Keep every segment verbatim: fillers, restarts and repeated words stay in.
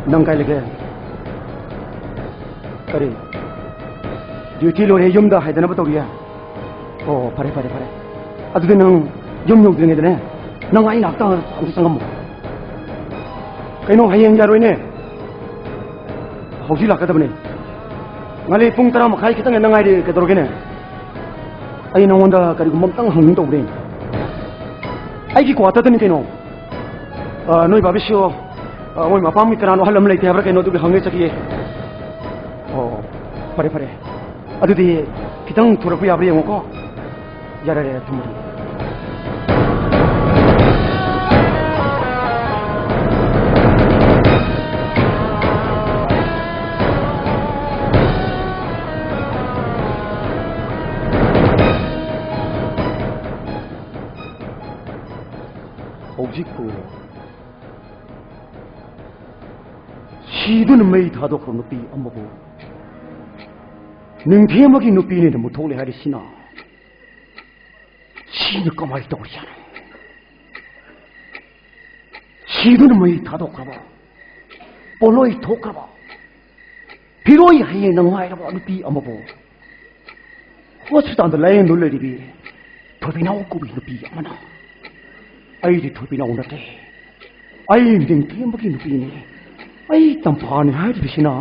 ꯅꯪ ꯀꯥꯏ ꯂꯩꯒꯦ? ꯀꯔꯤ? ꯗ꯭ꯌꯨꯇꯤ ꯂꯣꯏꯔꯦ, ꯌꯨꯝꯗ ꯍꯥꯏꯗꯅꯕ ꯇꯧꯔꯤꯌꯦ? ꯑꯣ, ꯐꯔꯦ, ꯐꯔꯦ, ꯐꯔꯦ꯫ ꯑꯗꯨꯗꯤ ꯅꯪ ꯌꯨꯝ ꯌꯧꯗ꯭ꯔꯤꯉꯩꯗꯅꯦ, ꯅꯪ ꯑꯩ ꯅꯥꯛꯇ ꯑꯝꯇ ꯆꯪꯉꯝꯃꯣ꯫ ꯀꯩꯅꯣ, ꯍꯌꯦꯡ ꯌꯥꯔꯣꯏꯅꯦ? ꯍꯧꯖꯤꯛ ꯂꯥꯛꯀꯗꯕꯅꯦ꯫ ꯉꯥꯂꯤ ꯄꯨꯡ ꯇꯔꯥ ꯃꯈꯥꯏ ꯈꯤꯇꯪ ꯍꯦꯟꯅ ꯉꯥꯏꯔꯦ, ꯀꯩꯗꯧꯔꯒꯦꯅꯦ? ꯑꯩ ꯅꯉꯣꯟꯗ ꯀꯔꯤꯒꯨꯝꯕ ꯑꯝꯇꯪ ꯍꯪꯅꯤꯡ ꯇꯧꯕꯅꯦ꯫ ꯑꯩꯒꯤ ꯀ꯭ꯋꯥꯇꯔꯗꯅꯤ ꯀꯩꯅꯣ꯫ ꯑ, ꯅꯣꯏ ꯕꯥꯕꯤꯁꯨ, ꯑ, ꯃꯣꯏ ꯃꯄꯥꯝꯒꯤ ꯀꯅꯥꯅꯣ ꯑꯍꯜ ꯑꯃ ꯂꯩꯇꯦ ꯍꯥꯏꯕ꯭ꯔꯥ ꯀꯩꯅꯣ, ꯑꯗꯨꯒꯤ ꯍꯪꯉꯦ ꯆꯠꯈꯤꯌꯦ꯫ ꯑꯣ, ꯐꯔꯦ, ꯐꯔꯦ꯫ ꯑꯗꯨꯗꯤ ꯈꯤꯇꯪ ꯊꯨꯔꯛꯄ ꯌꯥꯕ꯭ꯔꯥ ꯌꯦꯡꯉꯣꯀꯣ꯫ ꯌꯥꯔꯦ, ꯌꯥꯔꯦ, ꯊꯝꯃꯒꯦ꯫ ꯍꯧꯖꯤꯛꯄꯨ ꯁꯤꯗꯨꯅ ꯃꯩ ꯊꯥꯗꯣꯛꯈ꯭ꯔꯕ ꯅꯨꯄꯤ ꯑꯃꯕꯨ ꯅꯤꯡꯊꯦꯝꯕꯒꯤ ꯅꯨꯄꯤꯅꯦꯅ ꯃꯨꯠꯊꯣꯛꯂꯦ ꯍꯥꯏꯔꯤꯁꯤꯅ, ꯁꯤꯅ ꯀꯃꯥꯏꯅ ꯇꯧꯔꯤꯖꯥꯠꯅꯣ? ꯁꯤꯗꯨꯅ ꯃꯩ ꯊꯥꯗꯣꯛꯈ꯭ꯔꯕ, ꯄꯣꯠꯂꯣꯏ ꯊꯣꯛꯈ꯭ꯔꯕ, ꯐꯤꯔꯣꯏ ꯍꯌꯦꯡꯅ ꯉꯥꯏꯔꯕ ꯅꯨꯄꯤ ꯑꯃꯕꯨ ꯍꯣꯁꯄꯤꯇꯥꯜꯗ ꯂꯥꯌꯦꯡꯗꯨꯅ ꯂꯩꯔꯤꯕꯤ ꯊꯣꯏꯕꯤꯅꯥꯎ ꯀꯧꯕꯤ ꯅꯨꯄꯤ ꯑꯃꯅ, "ꯑꯩꯗꯤ ꯊꯣꯏꯕꯤꯅꯥꯎ ꯅꯠꯇꯦ, ꯑꯩ ꯅꯤꯡꯊꯦꯝꯕꯒꯤ ꯅꯨꯄꯤꯅꯦ, ꯑꯩ ꯇꯝꯐꯥꯅꯦ" ꯍꯥꯏꯔꯤꯕꯁꯤꯅ,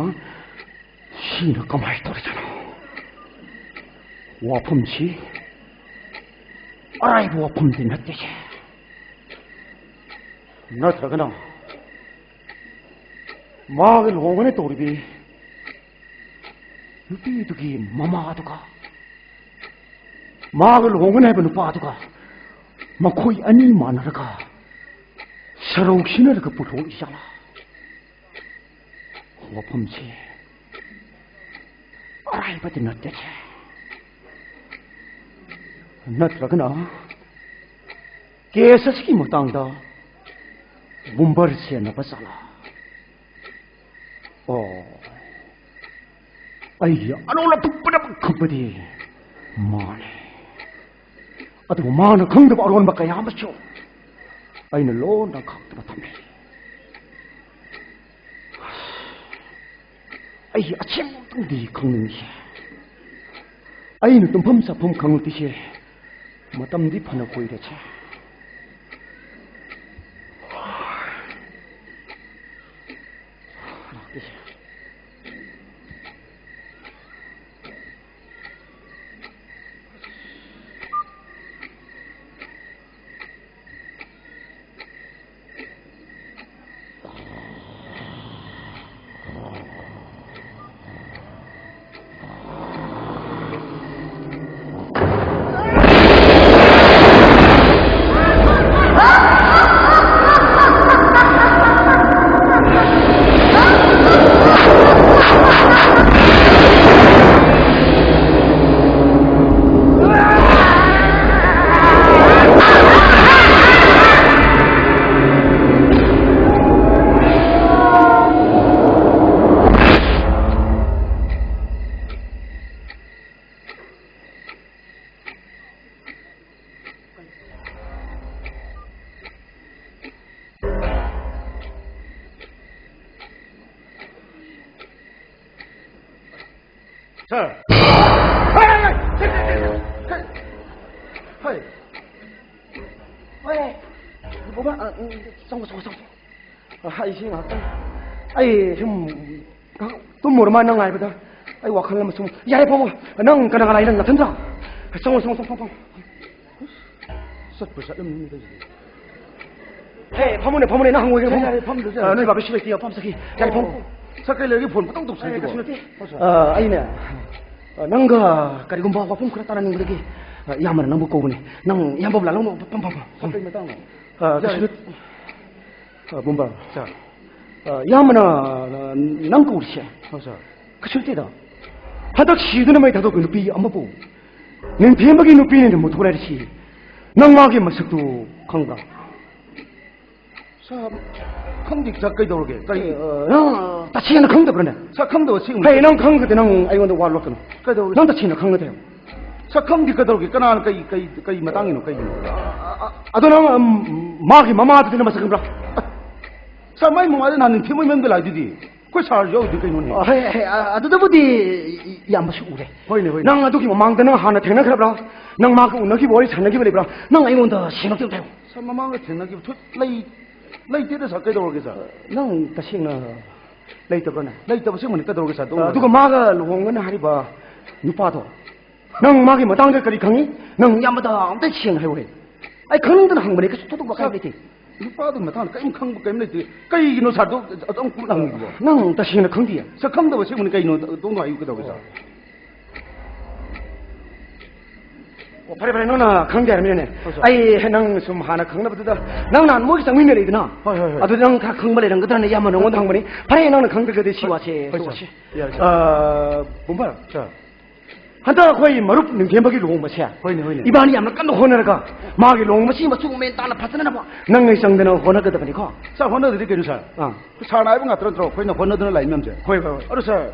ꯁꯤꯅ ꯀꯃꯥꯏꯅ ꯇꯧꯔꯤꯖꯥꯠꯅꯣ? ꯋꯥꯐꯝꯁꯤ ꯑꯔꯥꯏꯕ ꯋꯥꯐꯝꯗꯤ ꯅꯠꯇꯦꯁꯦ꯫ ꯅꯠꯇ꯭ꯔꯒꯅ ꯃꯥꯒ ꯂꯨꯍꯣꯡꯒꯅꯤ ꯇꯧꯔꯤꯕꯤ ꯅꯨꯄꯤꯗꯨꯒꯤ ꯃꯃꯥꯗꯨꯒ, ꯃꯥꯒ ꯂꯨꯍꯣꯡꯒꯅꯤ ꯍꯥꯏꯕ ꯅꯨꯄꯥꯗꯨꯒ, ꯃꯈꯣꯏ ꯑꯅꯤ ꯃꯥꯟꯅꯔꯒ ꯁꯔꯧ ꯁꯤꯟꯅꯔꯒ ꯄꯨꯊꯣꯛꯏ ꯖꯥꯠꯂꯥ? ꯋꯥꯐꯝꯁꯤ ꯑꯔꯥꯏꯕꯗꯤ ꯅꯠꯇꯦ꯫ ꯅꯠꯇ꯭ꯔꯒꯅ ꯀꯦꯁ ꯑꯁꯤꯒꯤ ꯃꯇꯥꯡꯗ ꯕꯨꯝꯕꯔ ꯁꯦꯟꯅꯕ ꯖꯥꯠꯂꯥ? ꯑꯣ, ꯑꯩꯒꯤ ꯑꯔꯣꯜ ꯑꯗꯨ ꯄꯨꯝꯅꯃꯛ ꯈꯪꯕꯗꯤ ꯃꯥꯅꯤ꯫ ꯑꯗꯨꯕꯨ ꯃꯥꯅ ꯈꯪꯗꯕ ꯑꯔꯣꯟꯕ ꯀꯌꯥ ꯑꯃꯁꯨ ꯑꯩꯅ ꯂꯣꯟꯅ ꯈꯪꯗꯅ ꯊꯝꯃꯤ꯫ ꯑꯩ ꯑꯁꯦꯡꯕ ꯑꯝꯇꯪꯗꯤ ꯈꯪꯅꯤꯡꯉꯤ꯫ ꯑꯩꯅ ꯇꯨꯝꯐꯝ ꯆꯥꯐꯝ ꯈꯪꯂꯛꯇ꯭ꯔꯤꯁꯦ ꯃꯇꯝꯗꯤ ꯐꯅ ꯀꯨꯏꯔꯦꯁꯦ꯫ ꯂꯥꯛꯇꯦꯁꯦ꯫ ꯁꯥꯔ꯫ ꯍꯣꯏ꯫ ꯍꯣꯏ꯫ ꯕꯕꯥ, ꯑ, ꯎꯝ, ꯆꯪꯉꯣ, ꯆꯪꯉꯣ, ꯆꯪꯉꯣ꯫ ꯑ, ꯑꯩꯁꯤ ꯉꯥꯏꯍꯥꯛꯇꯪ, ꯑꯩ ꯁꯨꯝ ꯉꯥꯏꯍꯥꯛ ꯇꯨꯝꯃꯨꯔ ꯃꯥ ꯅꯪ ꯉꯥꯏꯕꯗ ꯑꯩ ꯋꯥꯈꯜ ꯑꯃ ꯁꯨꯝ, ꯌꯥꯔꯦ, ꯐꯝꯃꯣ꯫ ꯅꯪ ꯀꯅꯥ ꯀꯅꯥ ꯂꯩ? ꯅꯪ ꯅꯊꯟꯗ꯭ꯔꯣ? ꯆꯪꯉꯣ, ꯆꯪꯉꯣ, ꯆꯪꯉꯣ, ꯆꯪꯉꯣ꯫ ꯆꯠꯄꯨ ꯆꯠꯂꯝꯅꯤ ꯇꯧꯔꯤꯁꯤꯗꯤ꯫ ꯍꯦ, ꯐꯝꯃꯨꯅꯦ, ꯐꯝꯃꯨꯅꯦ, ꯅꯪ ꯍꯪꯉꯣꯏꯒꯦ, ꯐꯝꯃꯨ꯫ ꯌꯥꯔꯦ, ꯐꯝꯗ꯭ꯔꯁꯨ ꯌꯥꯔꯦ꯫ ꯑ, ꯅꯣꯏ ꯕꯥꯕꯤꯁꯨ ꯂꯩꯇꯦ, ꯐꯝ ꯆꯠꯈꯤ꯫ ꯌꯥꯔꯦ, ꯐꯝꯃꯨ꯫ ꯑꯣ, ꯁꯛ ꯀꯩ ꯂꯩꯔꯒꯦ ꯐꯣꯟ ꯄꯪꯇꯧ ꯑꯩ ꯇꯧꯁꯜꯂꯛꯏꯗꯨꯕꯣ? ꯀꯩꯁꯨ ꯅꯠꯇꯦ꯫ ꯑ, ꯑꯩꯅꯦ, ꯑ, ꯅꯪꯒ ꯀꯔꯤꯒꯨꯝꯕ ꯋꯥꯐꯝ ꯈꯔ ꯇꯥꯟꯅꯅꯤꯡꯕꯗꯒꯤ, ꯑ, ꯏꯌꯥꯝꯕꯅ ꯅꯪꯕꯨ ꯀꯧꯕꯅꯦ꯫ ꯅꯪ ꯏꯌꯥꯝꯕꯕꯨ ꯂꯥꯛꯂꯧꯅꯣ, ꯐꯝ, ꯐꯝ, ꯐꯝ꯫ ꯁꯛ ꯀꯩ ꯃꯇꯥꯡꯅꯣ? ꯑ, ꯀꯩꯁꯨ ꯌꯥꯔꯦ꯫ ꯅꯠ-, ꯑ, ꯕꯨꯝꯕ꯫ ꯁꯥꯔ꯫ ꯑ, ꯏꯌꯥꯝꯕꯅ, ꯑ, ꯅꯪ ꯀꯧꯔꯤꯁꯦ꯫ ꯍꯣꯏ, ꯁꯥꯔ꯫ ꯀꯩꯁꯨ ꯅꯠꯇꯦꯗ꯫ ꯍꯟꯗꯛ ꯁꯤꯗꯨꯅ ꯃꯩ ꯊꯥꯗꯣꯛꯄ ꯅꯨꯄꯤ ꯑꯃꯕꯨ ꯅꯤꯡꯊꯦꯝꯕꯒꯤ ꯅꯨꯄꯤꯅ ꯃꯨꯊꯣꯔꯛꯏꯁꯤ, ꯅꯪ ꯃꯥꯒꯤ ꯃꯁꯛꯇꯨ ꯈꯪꯕ꯭ꯔꯥ? ꯁꯥꯔ, ꯈꯪꯗꯦ ꯁꯥꯔ, ꯀꯩꯗꯧꯔꯒꯦ? ꯀꯔꯤ? ꯑ, ꯅꯪ ꯇꯁꯦꯡꯅ ꯈꯪꯗꯕ꯭ꯔꯅꯦ? ꯁꯥꯔ, ꯈꯪꯗꯕ ꯁꯤ ꯍꯦ, ꯅꯪ ꯈꯪꯗ꯭ꯔꯗꯤ ꯅꯪ ꯑꯩꯉꯣꯟꯗ ꯋꯥ ꯂꯣꯠꯀꯅꯨ꯫ ꯀꯩꯗꯧꯔꯒꯦ? ꯅꯪ ꯇꯁꯦꯡꯅ ꯈꯪꯒꯗꯕ꯫ ꯁꯥꯔ, ꯈꯪꯗꯦ, ꯀꯩꯗꯧꯔꯒꯦ? ꯀꯅꯥꯅ ꯀꯩ, ꯀꯩ, ꯀꯩ ꯃꯇꯥꯡꯒꯤꯅꯣ? ꯀꯩꯒꯤꯅꯣ? ꯑ, ꯑ, ꯑꯗꯣ ꯅꯪ, ꯎꯝ, ꯃꯥꯒꯤ ꯃꯃꯥꯗꯨꯗꯤ ꯅꯪ ꯃꯁꯛ ꯈꯪꯕ꯭ꯔꯥ? ꯁꯥꯔ, ꯃꯥꯏ ꯃꯃꯥꯗꯤ ꯅꯍꯥꯟ ꯅꯤꯡꯊꯦꯝ ꯃꯣꯏ ꯃꯌꯨꯝꯗ ꯂꯥꯛꯏꯗꯨꯗꯤ꯫ ꯑꯩꯈꯣꯏ ꯁꯥꯔꯁꯨ ꯌꯥꯎꯗꯦ ꯀꯩꯅꯣꯅꯦ꯫ ꯑ, ꯍꯣꯏ, ꯍꯣꯏ, ꯑ, ꯑꯗꯨꯗꯕꯨꯗꯤ ꯏꯌꯥꯝꯕꯁꯨ ꯎꯔꯦ꯫ ꯍꯣꯏꯅꯦ, ꯍꯣꯏꯅꯦ꯫ ꯅꯪ ꯑꯗꯨꯒꯤ ꯃꯃꯥꯡꯗ ꯅꯪ ꯍꯥꯟꯅ ꯊꯦꯡꯅꯈ꯭ꯔꯕ꯭ꯔꯥ? ꯅꯪ ꯃꯥꯒ ꯎꯅꯈꯤꯕ ꯋꯥꯔꯤ ꯁꯥꯟꯅꯈꯤꯕ ꯂꯩꯕ꯭ꯔꯥ? ꯅꯪ ꯑꯩꯉꯣꯟꯗ ꯁꯦꯡꯅ ꯑꯝꯇ ꯍꯥꯏꯌꯨ꯫ ꯁꯥꯔ, ꯃꯃꯥꯡꯗ ꯊꯦꯡꯅꯈꯤꯕ ꯊꯨ-, ꯂꯩ-, ꯂꯩꯇꯦꯗ ꯁꯥꯔ, ꯀꯩꯗꯧꯔꯒꯦ ꯁꯥꯔ? ꯅꯪ ꯇꯁꯦꯡꯅ ꯂꯩꯇꯕ꯭ꯔꯥꯅꯦ? ꯂꯩꯇꯕ ꯑꯁꯦꯡꯕꯅꯤ, ꯀꯩꯗꯧꯔꯒꯦ ꯁꯥꯔ? ꯑꯗꯨꯒ ꯃꯥꯒ ꯂꯨꯍꯣꯡꯒꯅꯤ ꯍꯥꯏꯔꯤꯕ ꯅꯨꯄꯥꯗꯣ, ꯅꯪ ꯃꯥꯒꯤ ꯃꯇꯥꯡꯗ ꯀꯔꯤ ꯈꯪꯉꯤ? ꯅꯪ ꯏꯌꯥꯝꯕꯗ ꯑꯝꯇ ꯁꯦꯡꯅ ꯍꯥꯏꯌꯨꯍꯦ꯫ ꯑꯩ ꯈꯪꯅꯤꯡꯗꯅ ꯍꯪꯕꯅꯦ, ꯀꯩꯁꯨ ꯊꯣꯏꯗꯣꯛꯄ ꯀꯥꯏꯕ ꯂꯩꯇꯦ꯫ ꯅꯨꯄꯥꯗꯨꯒꯤ ꯃꯇꯥꯡꯗ ꯀꯔꯤꯝ ꯈꯪꯕ ꯀꯔꯤꯝ ꯂꯩꯇꯦ꯫ ꯀꯩꯒꯤꯅꯣ ꯁꯥꯔꯗꯣ ꯑꯗꯨꯝ ꯀꯨꯞꯅ ꯍꯪꯉꯤꯗꯨꯕꯣ? ꯅꯪ ꯇꯁꯦꯡꯅ ꯈꯪꯗꯤꯌꯦ? ꯁꯥꯔ, ꯈꯪꯗꯕ ꯑꯁꯦꯡꯕꯅꯤ, ꯀꯩꯅꯣ ꯑꯗꯣꯝꯗꯣ ꯍꯥꯏꯌꯨ ꯀꯩꯗꯧꯒꯦ ꯁꯥꯔ? ꯑꯣ, ꯐꯔꯦ, ꯐꯔꯦ, ꯅꯪꯅ ꯈꯪꯗꯦ ꯍꯥꯏꯔꯕꯅꯤꯅꯦ꯫ ꯍꯣꯏ, ꯁꯥꯔ꯫ ꯑꯩ ꯅꯪ ꯁꯨꯝ ꯍꯥꯟꯅ ꯈꯪꯅꯕꯗꯨꯗ, ꯅꯪ ꯅꯍꯥꯟ ꯃꯣꯏꯒꯤ ꯆꯪꯃꯤꯟꯅꯔꯛꯏꯗꯅ? ꯍꯣꯏ, ꯍꯣꯏ, ꯍꯣꯏ꯫ ꯑꯗꯨ ꯅꯪ ꯈꯔ ꯈꯪꯕ ꯂꯩꯔꯝꯒꯗ꯭ꯔꯅ ꯏꯌꯥꯝꯕ ꯅꯉꯣꯟꯗ ꯍꯪꯕꯅꯤ꯫ ꯐꯔꯦ, ꯅꯪꯅ ꯈꯪꯗ꯭ꯔꯒꯗꯤ ꯁꯤ ꯋꯥꯁꯦ ꯍꯣꯏ, ꯁꯥꯔ꯫ ꯇꯣꯛꯑꯁꯤ꯫ ꯌꯥꯔꯦ, ꯁꯥꯔ꯫ ꯑ, ꯕꯨꯝꯕꯔ꯫ ꯁꯥꯔ꯫ ꯍꯟꯗꯛ ꯑꯩꯈꯣꯏ ꯃꯔꯨꯞ ꯅꯤꯡꯊꯦꯝꯕꯒꯤ ꯂꯨꯍꯣꯡꯕꯁꯦ, ꯍꯣꯏꯅꯦ, ꯍꯣꯏꯅꯦ꯫ ꯏꯕꯥꯅꯤ ꯌꯥꯝꯅ ꯀꯟꯅ ꯍꯣꯠꯅꯔꯒ ꯃꯥꯒꯤ ꯂꯨꯍꯣꯡꯕꯁꯤ ꯃꯆꯨ ꯃꯃꯦꯟ ꯇꯥꯅ ꯐꯖꯅꯕ ꯅꯪ ꯑꯩ ꯆꯪꯗꯅ ꯍꯣꯠꯅꯒꯗꯕꯅꯤꯀꯣ꯫ ꯁꯥꯔ, ꯍꯣꯠꯅꯗ꯭ꯔꯗꯤ ꯀꯩꯅꯣ ꯁꯥꯔ? ꯑꯥ꯫ ꯁꯥꯔꯅ ꯍꯥꯏꯕ ꯉꯥꯛꯇ ꯅꯠꯇ꯭ꯔꯣ ꯑꯩꯈꯣꯏꯅ ꯍꯣꯠꯅꯗꯨꯅ ꯂꯥꯛꯏ ꯃꯌꯥꯝꯁꯦ? ꯍꯣꯏ, ꯍꯣꯏ, ꯍꯣꯏ꯫ ꯑꯗꯣ ꯁꯥꯔ,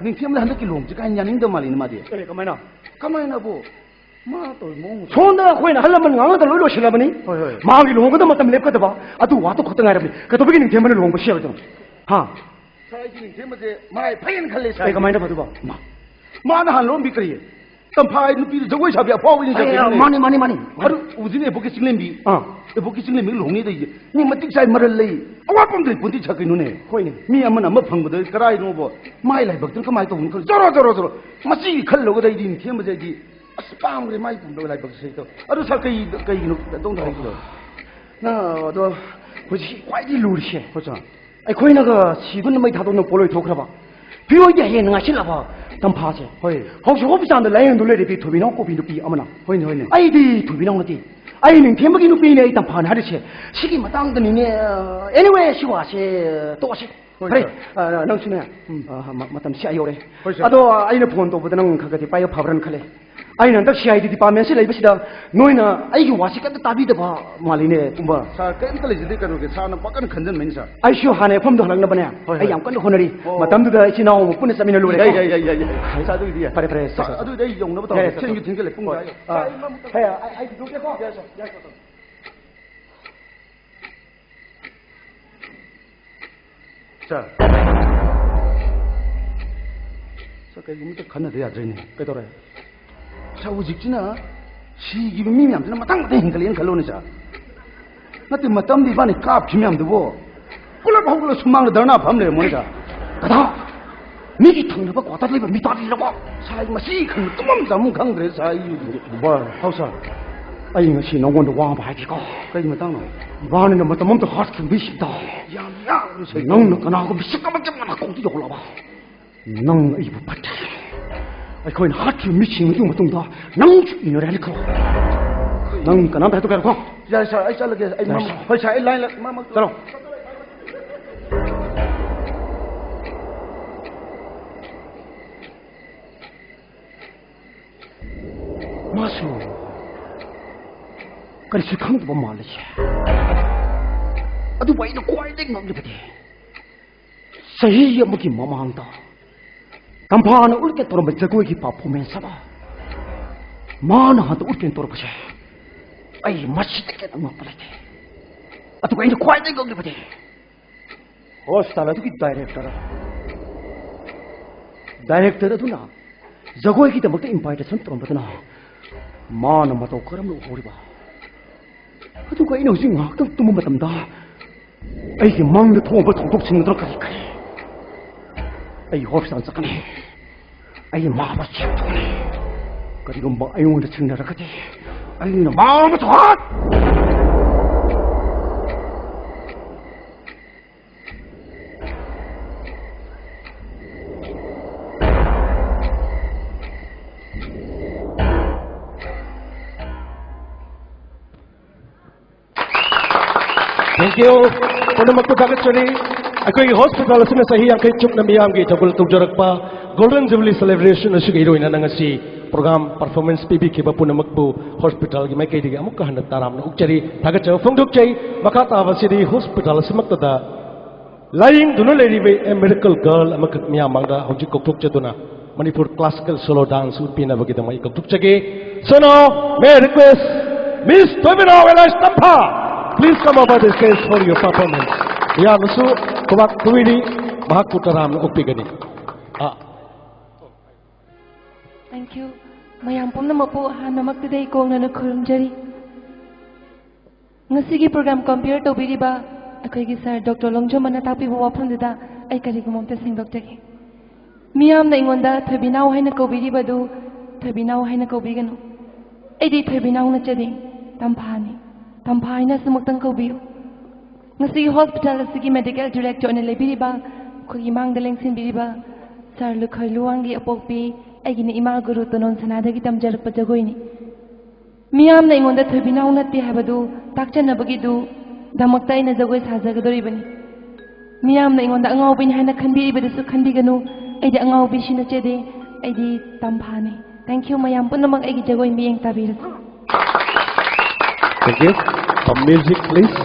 ꯅꯤꯡꯊꯦꯝꯕꯗ ꯍꯟꯗꯛꯀꯤ ꯂꯨꯍꯣꯡꯕꯁꯦ ꯀꯥ ꯍꯦꯟꯅ ꯌꯥꯅꯤꯡꯗꯕ ꯃꯥꯜꯂꯤꯅꯦ ꯃꯥꯗꯤ꯫ ꯑꯦ, ꯀꯃꯥꯏꯅ? ꯀꯃꯥꯏꯅꯕꯨ? ꯃꯥ ꯇꯧꯔꯤ ꯃꯑꯣꯡ ꯁꯣꯝꯗ ꯑꯩꯈꯣꯏꯅ ꯑꯍꯜ ꯂꯃꯟ ꯉꯥꯡꯅꯗꯅ ꯂꯣꯏ ꯂꯣꯏꯁꯤꯜꯂꯕꯅꯤ꯫ ꯍꯣꯏ, ꯍꯣꯏ꯫ ꯃꯥꯒꯤ ꯂꯨꯍꯣꯡꯒꯗꯕ ꯃꯇꯝ ꯂꯦꯞꯀꯗꯕ ꯑꯗꯨ ꯋꯥꯗꯨ ꯈꯛꯇ ꯉꯥꯏꯔꯕꯅꯤ꯫ ꯀꯩꯗꯧꯕꯒꯤ ꯅꯤꯡꯊꯦꯝꯕꯅ ꯂꯨꯍꯣꯡꯕ ꯁꯤꯌꯥꯔꯣꯏꯗꯅꯣ? ꯍꯥ? ꯁꯥꯔ, ꯑꯩꯗꯤ ꯅꯤꯡꯊꯦꯝꯕꯁꯦ ꯃꯥꯏ ꯐꯩꯌꯦꯅ ꯈꯜꯂꯦ, ꯁꯥꯔ꯫ ꯑꯩ ꯀꯃꯥꯏꯅ ꯐꯗꯣꯏꯕ? ꯃꯥ, ꯃꯥꯅ ꯍꯥꯟꯅ ꯂꯣꯟꯕꯤ ꯀꯔꯤ? ꯇꯝꯐꯥ ꯍꯥꯏ ꯅꯨꯄꯤꯗꯨ ꯖꯒꯣꯏ ꯁꯥꯕꯤ ꯑꯐꯥꯎꯕꯤꯅꯤ, ꯁꯥꯔ, ꯑꯩ, ꯀꯩꯅꯣꯅꯦ꯫ ꯃꯥꯅꯤ, ꯃꯥꯅꯤ, ꯃꯥꯅꯤ꯫ ꯑꯗꯨ ꯎꯖꯤꯅꯦ, ꯏꯕꯣꯛꯀꯤ ꯆꯤꯡꯂꯦꯝꯕꯤ꯫ ꯑꯥ꯫ ꯏꯕꯣꯛꯀꯤ ꯆꯤꯡꯂꯦꯝꯕꯤ ꯂꯨꯍꯣꯡꯅꯤ ꯇꯧꯔꯤꯁꯦ꯫ ꯃꯤ ꯃꯇꯤꯛ ꯆꯥꯏ, ꯃꯔꯜ ꯂꯩ꯫ ꯑꯋꯥꯠꯄ ꯑꯝꯇ ꯂꯩ ꯄꯣꯟꯇꯦ, ꯁꯥꯔ, ꯀꯩꯅꯣꯅꯦ꯫ ꯍꯣꯏꯅꯦ꯫ ꯃꯤ ꯑꯃꯅ ꯑꯃ ꯐꯪꯕꯗ ꯀꯔꯥꯏꯅꯣꯕ? ꯃꯥꯏ ꯂꯥꯏꯕꯛꯇꯨꯅ ꯀꯃꯥꯏꯅ ꯇꯧꯕꯅꯣ ꯈꯪꯗꯦ꯫ ꯖꯣꯔꯣ, ꯖꯣꯔꯣ, ꯖꯣꯔꯣ꯫ ꯃꯁꯤꯒꯤ ꯈꯜꯂꯨꯔꯒꯗ ꯑꯩꯗꯤ ꯅꯤꯡꯊꯦꯝꯕꯁꯦ ꯑꯩꯗꯤ ꯑꯁ, ꯄꯥꯝꯈ꯭ꯔꯦ ꯃꯥꯏ ꯄꯨꯝꯕ ꯂꯥꯏꯕꯛꯁꯦ ꯍꯦꯛꯇ꯫ ꯑꯗꯨ ꯁꯥꯔ, ꯀꯩ, ꯀꯩꯒꯤꯅꯣ ꯑꯗꯣꯝꯗ ꯍꯥꯏꯈꯤꯗꯣ? ꯅꯪ ꯑꯗꯣ ꯍꯧꯖꯤꯛ ꯈ꯭ꯋꯥꯏꯗꯒꯤ ꯂꯨꯔꯤꯁꯦ꯫ ꯍꯣꯏ, ꯁꯥꯔ꯫ ꯑꯩꯈꯣꯏꯅꯒ ꯁꯤꯗꯨꯅ ꯃꯩ ꯊꯥꯗꯣꯛꯅ ꯄꯣꯠꯂꯣꯏ ꯊꯣꯛꯈ꯭ꯔꯕ, ꯐꯤꯔꯣꯏꯗꯤ ꯍꯌꯦꯡ ꯉꯥꯏꯁꯤꯜꯂꯕ ꯇꯝꯐꯥꯁꯦ꯫ ꯍꯣꯏ꯫ ꯍꯧꯖꯤꯛ ꯍꯣꯁꯄꯤꯇꯥꯜꯗ ꯂꯥꯏꯌꯦꯡꯗꯨ ꯂꯩꯔꯤꯕꯤ ꯊꯣꯏꯕꯤꯅꯥꯎ ꯀꯣꯕꯤ ꯅꯨꯄꯤ ꯑꯃꯅ꯫ ꯍꯣꯏꯅꯦ, ꯍꯣꯏꯅꯦ꯫ ꯑꯩꯗꯤ ꯊꯣꯏꯕꯤꯅꯥꯎ ꯅꯠꯇꯦ꯫ ꯑꯩ ꯅꯤꯡꯊꯦꯝꯕꯒꯤ ꯅꯨꯄꯤꯅꯦ ꯑꯩ ꯇꯝꯐꯥꯅꯦ ꯍꯥꯏꯔꯤꯁꯦ꯫ ꯁꯤꯒꯤ ꯃꯇꯥꯡꯗꯅꯤꯅꯦ꯫ Anyway, ꯁꯤ ꯋꯥꯁꯦ ꯇꯣꯛꯑꯁꯤ꯫ ꯍꯣꯏ, ꯐꯔꯦ, ꯁꯥꯔ꯫ ꯑ, ꯅꯪꯁꯨꯅꯦ, ꯎꯝ꯫ ꯑ, ꯃ-, ꯃꯇꯝ ꯁꯤ ꯌꯧꯔꯦ꯫ ꯍꯣꯏ, ꯁꯥꯔ꯫ ꯑꯗꯣ ꯑꯩꯅ ꯐꯣꯟ ꯇꯧꯕꯗ ꯅꯪ ꯈꯔ ꯈꯔꯗꯤ ꯄꯥꯏꯕ ꯐꯕ꯭ꯔꯅ ꯈꯜꯂꯦ꯫ ꯑꯩꯅ ꯍꯟꯗꯛ ꯁꯤ ꯑꯥꯏ ꯗꯤ ꯗꯤꯄꯥꯔꯠꯃꯦꯟꯁꯤ ꯂꯩꯕꯁꯤꯗ ꯅꯣꯏꯅ ꯑꯩꯒꯤ ꯋꯥꯁꯤ ꯀꯩꯝꯇ ꯇꯥꯕꯤꯗꯕ ꯃꯥꯜꯂꯤꯅꯦ, ꯄꯨꯝꯕ꯫ ꯁꯥꯔ, ꯀꯩꯝꯇ ꯂꯩꯖꯗꯦ, ꯀꯩꯅꯣꯒꯤ ꯁꯥꯔꯅ ꯄꯥꯛꯀꯟ ꯈꯟꯖꯟꯕꯩꯅꯤ, ꯁꯥꯔ꯫ ꯑꯩꯁꯨ ꯍꯥꯟꯅ ꯃꯐꯝꯗꯣ ꯍꯜꯂꯛꯅꯕꯅꯦ꯫ ꯍꯣꯏ, ꯑꯩ ꯍꯣꯏ꯫ ꯌꯥꯝ ꯀꯟꯅ ꯍꯣꯠꯅꯔꯤ꯫ ꯑꯣ꯫ ꯃꯇꯝꯗꯨꯗ ꯏꯆꯤꯟ ꯏꯅꯥꯎ ꯑꯃ ꯄꯨꯟꯅ ꯆꯠꯃꯤꯟꯅ ꯂꯣꯏꯔꯦꯀꯣ꯫ ꯌꯥꯏ, ꯌꯥꯏ, ꯌꯥꯏ, ꯌꯥꯏ, ꯌꯥꯏ꯫ ꯁꯥꯔ, ꯑꯗꯨꯒꯤꯗꯤ ꯌꯥꯏ꯫ ꯐꯔꯦ, ꯐꯔꯦ, ꯁꯥꯔ, ꯁꯥꯔ, ꯁꯥꯔ꯫ ꯑꯗꯨꯒꯤꯗꯤ ꯑꯩ ꯌꯧꯅꯕ ꯇꯧꯔꯒꯦ꯫ ꯊꯦꯡꯁꯨ ꯊꯦꯡꯖꯤꯜꯂꯦ, ꯄꯨꯡ ꯍꯣꯏ꯫ ꯀꯌꯥ? ꯑ, ꯍꯦ, ꯑꯩ, ꯑꯩ ꯊꯤꯟꯗꯣꯛꯀꯦꯀꯣ꯫ ꯌꯥꯏ, ꯁꯥꯔ, ꯌꯥꯏ, ꯁꯥꯔ꯫ ꯁꯥꯔ꯫ ꯁꯥꯔ, ꯀꯩꯒꯨꯝꯕ ꯑꯝꯇ ꯈꯟꯅꯗ ꯌꯥꯗ꯭ꯔꯦꯅꯦ꯫ ꯀꯩꯗꯧꯔꯦ? ꯁꯥꯔ, ꯍꯧꯖꯤꯛꯁꯤꯅ ꯁꯤꯈꯤꯕ ꯃꯤ ꯃꯌꯥꯝꯁꯤꯅ ꯃꯊꯪ ꯃꯊꯪ ꯍꯦꯟꯒꯠꯂꯛꯑꯦꯅ ꯈꯜꯂꯣꯅꯦ, ꯁꯥꯔ꯫ ꯅꯠꯇꯦ, ꯃꯇꯝꯗꯤ ꯏꯕꯥꯅꯤ ꯀꯥꯞꯈꯤꯕ ꯃꯌꯥꯝꯗꯨꯕꯨ ꯄꯨꯂꯞ ꯍꯧꯒꯠꯂ ꯁꯨꯃꯥꯡꯗ ꯙꯔꯅꯥ ꯐꯝ ꯂꯩꯔꯝꯃꯣꯅꯦ, ꯁꯥꯔ꯫ ꯀꯗꯥ? ꯃꯤꯒꯤ ꯊꯪꯅꯕ ꯀ꯭ꯋꯥꯇꯔ ꯂꯩꯕ ꯃꯤꯇꯥꯗꯤ ꯂꯧꯕ꯫ ꯁꯥꯔ, ꯑꯩ ꯃꯁꯤ ꯈꯪꯕ ꯇꯨꯝꯐꯝ ꯆꯥꯐꯝ ꯈꯪꯗ꯭ꯔꯦ, ꯁꯥꯔ, ꯑꯩ꯫ ꯕꯥꯔ, ꯍꯥꯎ ꯁꯥꯔ, ꯑꯩ ꯉꯁꯤ ꯅꯉꯣꯟꯗ ꯋꯥ ꯑꯃ ꯍꯥꯏꯒꯦꯀꯣ꯫ ꯀꯩ ꯃꯇꯥꯡꯅꯣ? ꯏꯕꯥꯅꯤꯅ ꯃꯇꯝ ꯑꯃꯗ ꯍꯥꯠꯈꯤꯕ ꯃꯤꯁꯤꯡꯗꯣ ꯌꯥꯝ ꯌꯥꯝꯅ ꯁꯣꯏ꯫ ꯅꯪꯅ ꯀꯅꯥꯒꯨꯝꯕ ꯁꯤꯛ ꯑꯃ ꯆꯞ ꯃꯥꯟꯅ ꯈꯣꯡꯗ ꯌꯧꯍꯜꯂꯕ, ꯅꯪ ꯑꯩꯕꯨ ꯐꯠꯇꯦ꯫ ꯑꯩꯈꯣꯏꯅ ꯍꯥꯠꯈꯤꯕ ꯃꯤꯁꯤꯡ ꯑꯗꯨꯒꯤ ꯃꯇꯨꯡꯗ ꯅꯪꯁꯨ ꯏꯟꯅꯔꯦ ꯍꯥꯏꯅ ꯈꯜꯂꯣ꯫ ꯅꯪ ꯀꯅꯥꯝꯇ ꯍꯥꯏꯗꯣꯛꯀꯦ ꯍꯥꯏꯔꯣꯀꯣ? ꯌꯥꯔꯦ ꯁꯥꯔ, ꯑꯩ ꯆꯠꯂꯒꯦ꯫ ꯑꯩ ꯌꯥꯔꯦ ꯃꯝ-, ꯁꯥꯔ꯫ ꯍꯣꯏ ꯁꯥꯔ, ꯑꯩ ꯂꯥꯏꯟ ꯂ-, ꯃꯝ-, ꯃꯝ-, ꯆꯠꯂꯣ꯫ ꯃꯥꯁꯨ ꯀꯔꯤꯁꯨ ꯈꯪꯗꯕ ꯃꯥꯜꯂꯤ꯫ ꯑꯗꯨꯕꯨ ꯑꯩꯅ ꯈ꯭ꯋꯥꯏꯗꯒꯤ ꯉꯛꯂꯤꯕꯗꯤ, ꯆꯍꯤ ꯑꯃꯒꯤ ꯃꯃꯥꯡꯗ ꯇꯝꯐꯥꯅ ꯎꯠꯀꯦ ꯇꯧꯔꯝꯕ ꯖꯒꯣꯏꯒꯤ performance ꯑꯃ ꯃꯥꯅ ꯍꯟꯗꯛ ꯎꯠꯀꯦ ꯇꯧꯔꯛꯄꯁꯦ, ꯑꯩ ꯃꯁꯤꯗꯒꯤ ꯍꯦꯟꯅ ꯉꯛꯄ ꯂꯩꯇꯦ꯫ ꯑꯗꯨꯒ ꯑꯩꯅ ꯈ꯭ꯋꯥꯏꯗꯒꯤ ꯉꯛꯂꯤꯕꯗꯤ, ꯍꯣꯁꯄꯤꯇꯥꯜ ꯑꯗꯨꯒꯤ ꯗꯥꯏꯔꯦꯛꯇꯔ, ꯗꯥꯏꯔꯦꯛꯇꯔ ꯑꯗꯨꯅ ꯖꯒꯣꯏꯒꯤꯗꯃꯛꯇ invitation ꯇꯧꯔꯝꯕꯗꯨꯅ ꯃꯥꯅ ꯃꯇꯧ ꯀꯔꯝꯅ ꯎꯍꯧꯔꯤꯕ? ꯑꯗꯨꯒ ꯑꯩꯅ ꯍꯧꯖꯤꯛ ꯉꯥꯏꯍꯥꯛꯇꯪ ꯇꯨꯝꯕ ꯃꯇꯝꯗ ꯑꯩꯒꯤ ꯃꯪꯗ ꯊꯣꯛꯑꯕ ꯊꯧꯗꯣꯛꯁꯤꯡ ꯑꯗꯨꯅ ꯀꯔꯤ ꯀꯔꯤ? ꯑꯩ ꯍꯣꯁꯄꯤꯇꯥꯜ ꯆꯠꯀꯅꯤ꯫ ꯑꯩ ꯃꯥꯕꯨ ꯆꯦꯛ ꯇꯧꯒꯅꯤ꯫ ꯀꯔꯤꯒꯨꯝꯕ ꯑꯩꯉꯣꯟꯗ ꯊꯦꯡꯅꯔꯒꯗꯤ ꯑꯩꯅ ꯃꯥꯕꯨ ꯊꯣꯛ Thank you. ꯄꯨꯝꯅꯃꯛꯄꯨ ꯊꯥꯒꯠꯆꯔꯤ꯫ ꯑꯩꯈꯣꯏꯒꯤ ꯍꯣꯁꯄꯤꯇꯥꯜ ꯑꯁꯤꯅ ꯆꯍꯤ ꯌꯥꯡꯈꯩ ꯆꯨꯞꯅ ꯃꯤꯌꯥꯝꯒꯤ ꯏꯊꯧ ꯇꯧꯖꯔꯛꯄ Golden Jubilee Celebration ꯑꯁꯤꯒ ꯏꯔꯣꯏꯅꯅ ꯉꯁꯤ program performance ꯄꯤꯕꯤꯈꯤꯕ ꯄꯨꯝꯅꯃꯛꯄꯨ ꯍꯣꯁꯄꯤꯇꯥꯜꯒꯤ ꯃꯥꯏꯀꯩꯗꯒꯤ ꯑꯃꯨꯛꯀ ꯍꯟꯅ ꯇꯔꯥꯝꯅ ꯑꯣꯛꯆꯔꯤ, ꯊꯥꯒꯠꯆꯕ ꯐꯣꯡꯗꯣꯛꯆꯩ꯫ ꯃꯈꯥ ꯇꯥꯕꯁꯤꯗꯤ ꯍꯣꯁꯄꯤꯇꯥꯜ ꯑꯁꯤꯃꯛꯇꯗ ꯂꯥꯌꯦꯡꯗꯨꯅ ꯂꯩꯔꯤꯕ a miracle girl ꯑꯃꯈꯛ ꯃꯤꯌꯥꯝ ꯃꯥꯡꯗ ꯍꯧꯖꯤꯛ ꯀꯧꯊꯣꯛꯆꯗꯨꯅ ꯃꯅꯤꯄꯨꯔ classical solo dance ꯎꯠꯄꯤꯅꯕꯒꯤꯗꯃꯛ ꯑꯩ ꯀꯧꯊꯣꯛꯆꯒꯦ꯫ So now, may I request Miss Tobina Elias Tampha, please come over the stage for your performance. ꯃꯤꯌꯥꯝꯅꯁꯨ ꯈꯨꯕꯥꯛ ꯈꯨꯕꯤꯔꯤ, ꯃꯍꯥꯛꯄꯨ ꯇꯔꯥꯝꯅ ꯑꯣꯛꯄꯤꯒꯅꯤ꯫ ꯑꯥ꯫ Thank you. ꯃꯌꯥꯝ ꯄꯨꯝꯅꯃꯛꯄꯨ ꯑꯍꯥꯟꯕꯃꯛꯇꯗ ꯑꯩ ꯀꯣꯡꯅꯅ ꯈꯨꯔꯨꯝꯖꯔꯤ꯫ ꯉꯁꯤꯒꯤ program compere ꯇꯧꯕꯤꯔꯤꯕ ꯑꯩꯈꯣꯏꯒꯤ sir Doctor ꯂꯣꯡꯖꯝꯕꯅ ꯇꯥꯛꯄꯤꯕ ꯋꯥꯐꯝꯗꯨꯗ ꯑꯩ ꯀꯔꯤꯒꯨꯝꯕ ꯑꯝꯇ ꯁꯦꯡꯗꯣꯛꯆꯒꯦ꯫ ꯃꯤꯌꯥꯝꯅ ꯑꯩꯉꯣꯟꯗ "ꯊꯣꯏꯕꯤꯅꯥꯎ" ꯍꯥꯏꯅ ꯀꯧꯕꯤꯔꯤꯕꯗꯨ "ꯊꯣꯏꯕꯤꯅꯥꯎ" ꯍꯥꯏꯅ ꯀꯧꯕꯤꯒꯅꯨ꯫ ꯑꯩꯗꯤ ꯊꯣꯏꯕꯤꯅꯥꯎ ꯅꯠꯆꯗꯦ, ꯇꯝꯐꯥꯅꯤ꯫ ꯇꯝꯐꯥ ꯍꯥꯏꯅ ꯑꯁꯨꯃꯛꯇꯪ ꯀꯧꯕꯤꯌꯨ꯫ ꯉꯁꯤꯒꯤ hospital ꯑꯁꯤꯒꯤ medical director ꯑꯣꯏꯅ ꯂꯩꯕꯤꯔꯤꯕ, ꯑꯩꯈꯣꯏꯒꯤ ꯃꯥꯡꯗ ꯂꯦꯡꯁꯤꯟꯕꯤꯔꯤꯕ sir ꯂꯨꯈꯣꯏ ꯂꯨꯋꯥꯡꯒꯤ ꯑꯄꯣꯛꯄꯤ, ꯑꯩꯒꯤꯅ ꯏꯃꯥ ꯒꯨꯔꯨ ꯇꯣꯅꯣꯟ ꯁꯅꯥꯗꯒꯤ ꯇꯝꯖꯔꯛꯄ ꯖꯒꯣꯏꯅꯤ꯫ ꯃꯤꯌꯥꯝꯅ ꯑꯩꯉꯣꯟꯗ "ꯊꯣꯏꯕꯤꯅꯥꯎ ꯅꯠꯇꯦ" ꯍꯥꯏꯕꯗꯨ ꯇꯥꯛꯆꯅꯕꯒꯤꯗꯨ ꯗꯃꯛꯇ ꯑꯩꯅ ꯖꯒꯣꯏ ꯁꯥꯖꯒꯗꯧꯔꯤꯕꯅꯤ꯫ ꯃꯤꯌꯥꯝꯅ ꯑꯩꯉꯣꯟꯗ ꯑꯉꯥꯎꯕꯤꯅꯤ ꯍꯥꯏꯅ ꯈꯟꯕꯤꯔꯤꯕꯗꯨꯁꯨ ꯈꯟꯕꯤꯒꯅꯨ꯫ ꯑꯩꯗꯤ ꯑꯉꯥꯎꯕꯤꯁꯨ ꯅꯠꯆꯗꯦ, ꯑꯩꯗꯤ ꯇꯝꯐꯥꯅꯤ꯫ Thank you꯫ ꯃꯌꯥꯝ ꯄꯨꯝꯅꯃꯛ ꯑꯩꯒꯤ ꯖꯒꯣꯏ ꯃꯤꯠꯌꯦꯡ ꯇꯥꯕꯤꯔꯁꯤ꯫ Thank you. Some music, please.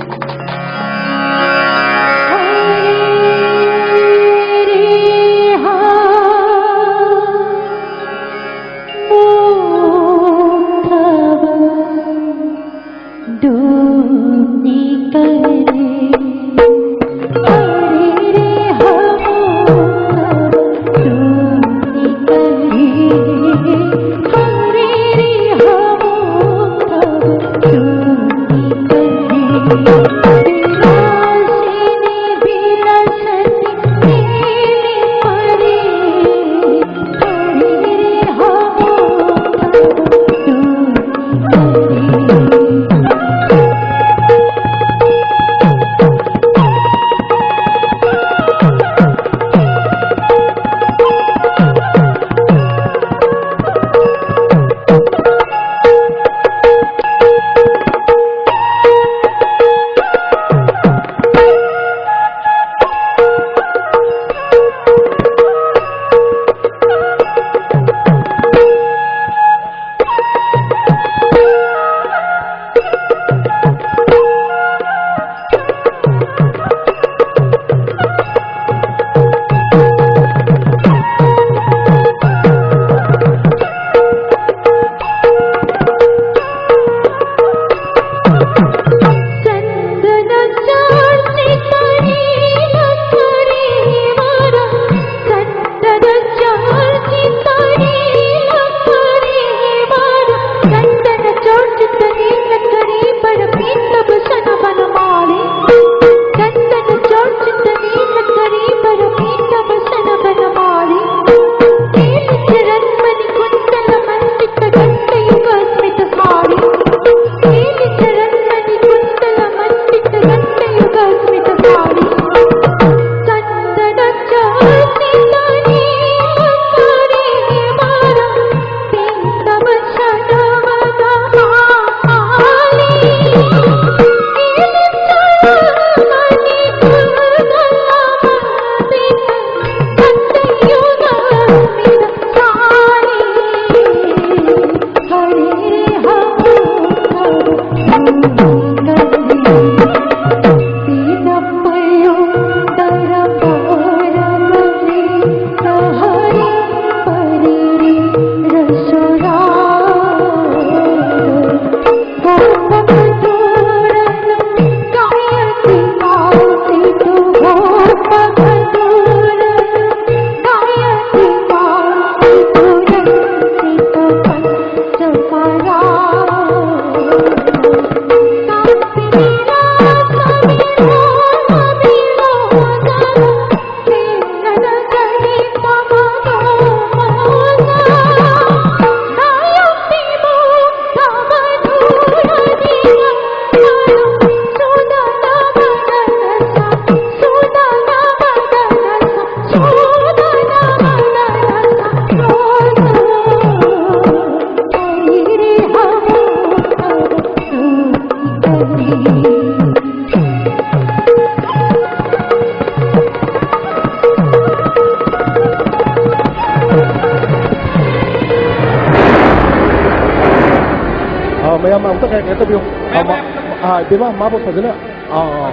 ꯑꯥ, ꯃꯌꯥꯝ ꯑꯝꯇ ꯀꯩꯅꯣ ꯇꯧꯕꯤꯌꯨ꯫ ꯑꯥ, ꯃꯥ-, ꯑꯥ, ꯏꯕꯦꯝꯃ, ꯃꯥꯕꯨ ꯐꯖꯅ, ꯑꯥ, ꯑꯥ,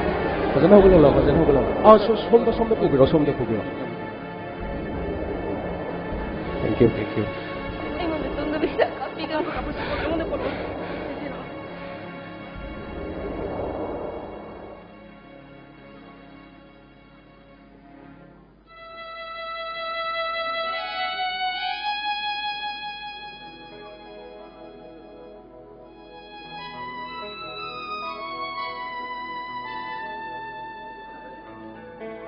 ꯐꯖꯅ ꯍꯧꯒꯠꯍꯜꯂꯣ, ꯐꯖꯅ ꯍꯧꯒꯠꯍꯜꯂꯣ꯫ ꯑꯥ, ꯁꯣ-, ꯁꯣꯝꯗ, ꯁꯣꯝꯗ ꯄꯨꯕꯤꯔꯣ, ꯁꯣꯝꯗ ꯄꯨꯕꯤꯔꯣ꯫ Thank you, thank you꯫ ꯑꯩꯉꯣꯟꯗ ꯇꯨꯝꯗꯕꯤꯗ ꯀꯥꯞꯄꯤꯒꯅꯨ, ꯀꯥꯞꯄꯤꯒꯅꯨ, ꯑꯩꯉꯣꯟꯗ ꯄꯣꯔꯛꯑꯣ꯫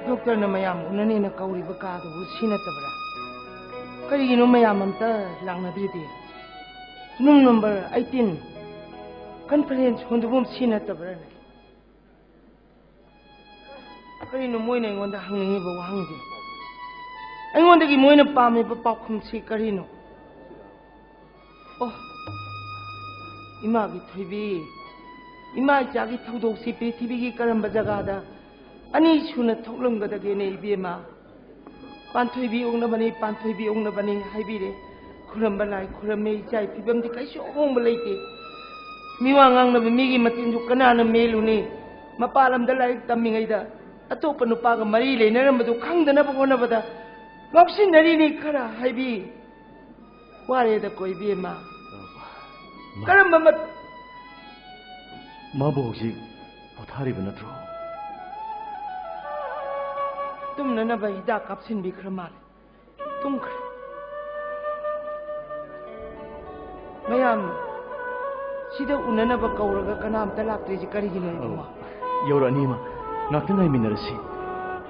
ꯗꯣꯛꯇꯔꯅ ꯃꯌꯥꯝ ꯎꯅꯅꯦꯅ ꯀꯧꯔꯤꯕ ꯀꯥꯗꯨꯕꯨ ꯁꯤ ꯅꯠꯇꯕ꯭ꯔꯥ? ꯀꯔꯤꯒꯤꯅꯣ ꯃꯌꯥꯝ ꯑꯝꯇ ꯂꯥꯛꯅꯗ꯭ꯔꯤꯗꯤ? ꯔꯨꯝ ꯅꯝꯕꯔ ꯑꯩꯠꯇꯤꯟ, ꯀꯟꯐꯔꯦꯟꯁ ꯍꯣꯜꯗꯨꯕꯨ ꯁꯤ ꯅꯠꯇꯕ꯭ꯔꯥꯅꯦ? ꯀꯔꯤꯅꯣ ꯃꯣꯏꯅ ꯑꯩꯉꯣꯟꯗ ꯍꯪꯅꯤꯡꯉꯤꯕ ꯋꯥꯍꯪꯁꯦ? ꯑꯩꯉꯣꯟꯗꯒꯤ ꯃꯣꯏꯅ ꯄꯥꯝꯃꯤꯕ ꯄꯥꯎꯈꯨꯝꯁꯤ ꯀꯔꯤꯅꯣ? ꯑꯣ, ꯏꯃꯥꯒꯤ ꯊꯣꯏꯕꯤ, ꯏꯃꯥ ꯏꯆꯥꯒꯤ ꯊꯧꯗꯣꯛꯁꯤ ꯄ꯭ꯔꯤꯊꯤꯕꯤꯒꯤ ꯀꯔꯝꯕ ꯖꯒꯥꯗ ꯑꯅꯤ ꯁꯨꯅ ꯊꯣꯛꯂꯝꯒꯗꯒꯦꯅꯦ, ꯏꯕꯦꯝꯃ? ꯄꯥꯟꯊꯣꯏꯕꯤ ꯑꯣꯛꯅꯕꯅꯤ, ꯄꯥꯟꯊꯣꯏꯕꯤ ꯑꯣꯛꯅꯕꯅꯤ ꯍꯥꯏꯕꯤꯔꯦ꯫ ꯈꯨꯔꯝꯕ ꯂꯥꯏ ꯈꯨꯔꯝꯃꯦ, ꯏꯆꯥꯒꯤ ꯐꯤꯕꯝꯗꯤ ꯀꯩꯁꯨ ꯑꯍꯣꯡꯕ ꯂꯩꯇꯦ꯫ ꯃꯤꯋꯥ ꯉꯥꯡꯅꯕ ꯃꯤꯒꯤ ꯃꯆꯤꯟꯁꯨ ꯀꯅꯥꯅ ꯃꯦꯜꯂꯨꯅꯤ? ꯃꯄꯥꯟ ꯂꯝꯗ ꯂꯥꯏꯔꯤꯛ ꯇꯝꯃꯤꯉꯩꯗ ꯑꯇꯣꯞꯄ ꯅꯨꯄꯥꯒ ꯃꯔꯤ ꯂꯩꯅꯔꯝꯕꯗꯨ ꯈꯪꯗꯅꯕ ꯍꯣꯠꯅꯕꯗ ꯉꯥꯎꯁꯤꯟꯅꯔꯤꯅꯤ꯫ ꯈꯔ ꯍꯥꯏꯕꯤ꯫ ꯋꯥꯔꯦꯗꯀꯣ ꯏꯕꯦꯝꯃ꯫ ꯃꯥ- ꯀꯔꯝꯕ ꯃꯠ- ꯃꯥꯕꯨ ꯍꯧꯖꯤꯛ ꯄꯣꯊꯥꯔꯤꯕ ꯅꯠꯇ꯭ꯔꯣ? ꯇꯨꯝꯅꯅꯕ ꯍꯤꯗꯥꯛ ꯀꯥꯞꯁꯤꯟꯕꯤꯈ꯭ꯔ ꯃꯥꯜꯂꯦ꯫ ꯇꯨꯝꯈ꯭ꯔꯦ꯫ ꯃꯌꯥꯝ ꯁꯤꯗ ꯎꯅꯅꯕ ꯀꯧꯔꯒ ꯀꯅꯥꯝꯇ ꯂꯥꯛꯇ꯭ꯔꯤꯁꯤ ꯀꯔꯤꯒꯤꯅꯣ, ꯏꯕꯨꯡꯉꯣ? ꯑꯧ, ꯌꯧꯔꯛꯑꯅꯤ, ꯏꯃꯥ꯫ ꯉꯥꯛꯇ ꯉꯥꯏꯃꯤꯟꯅꯔꯁꯤ꯫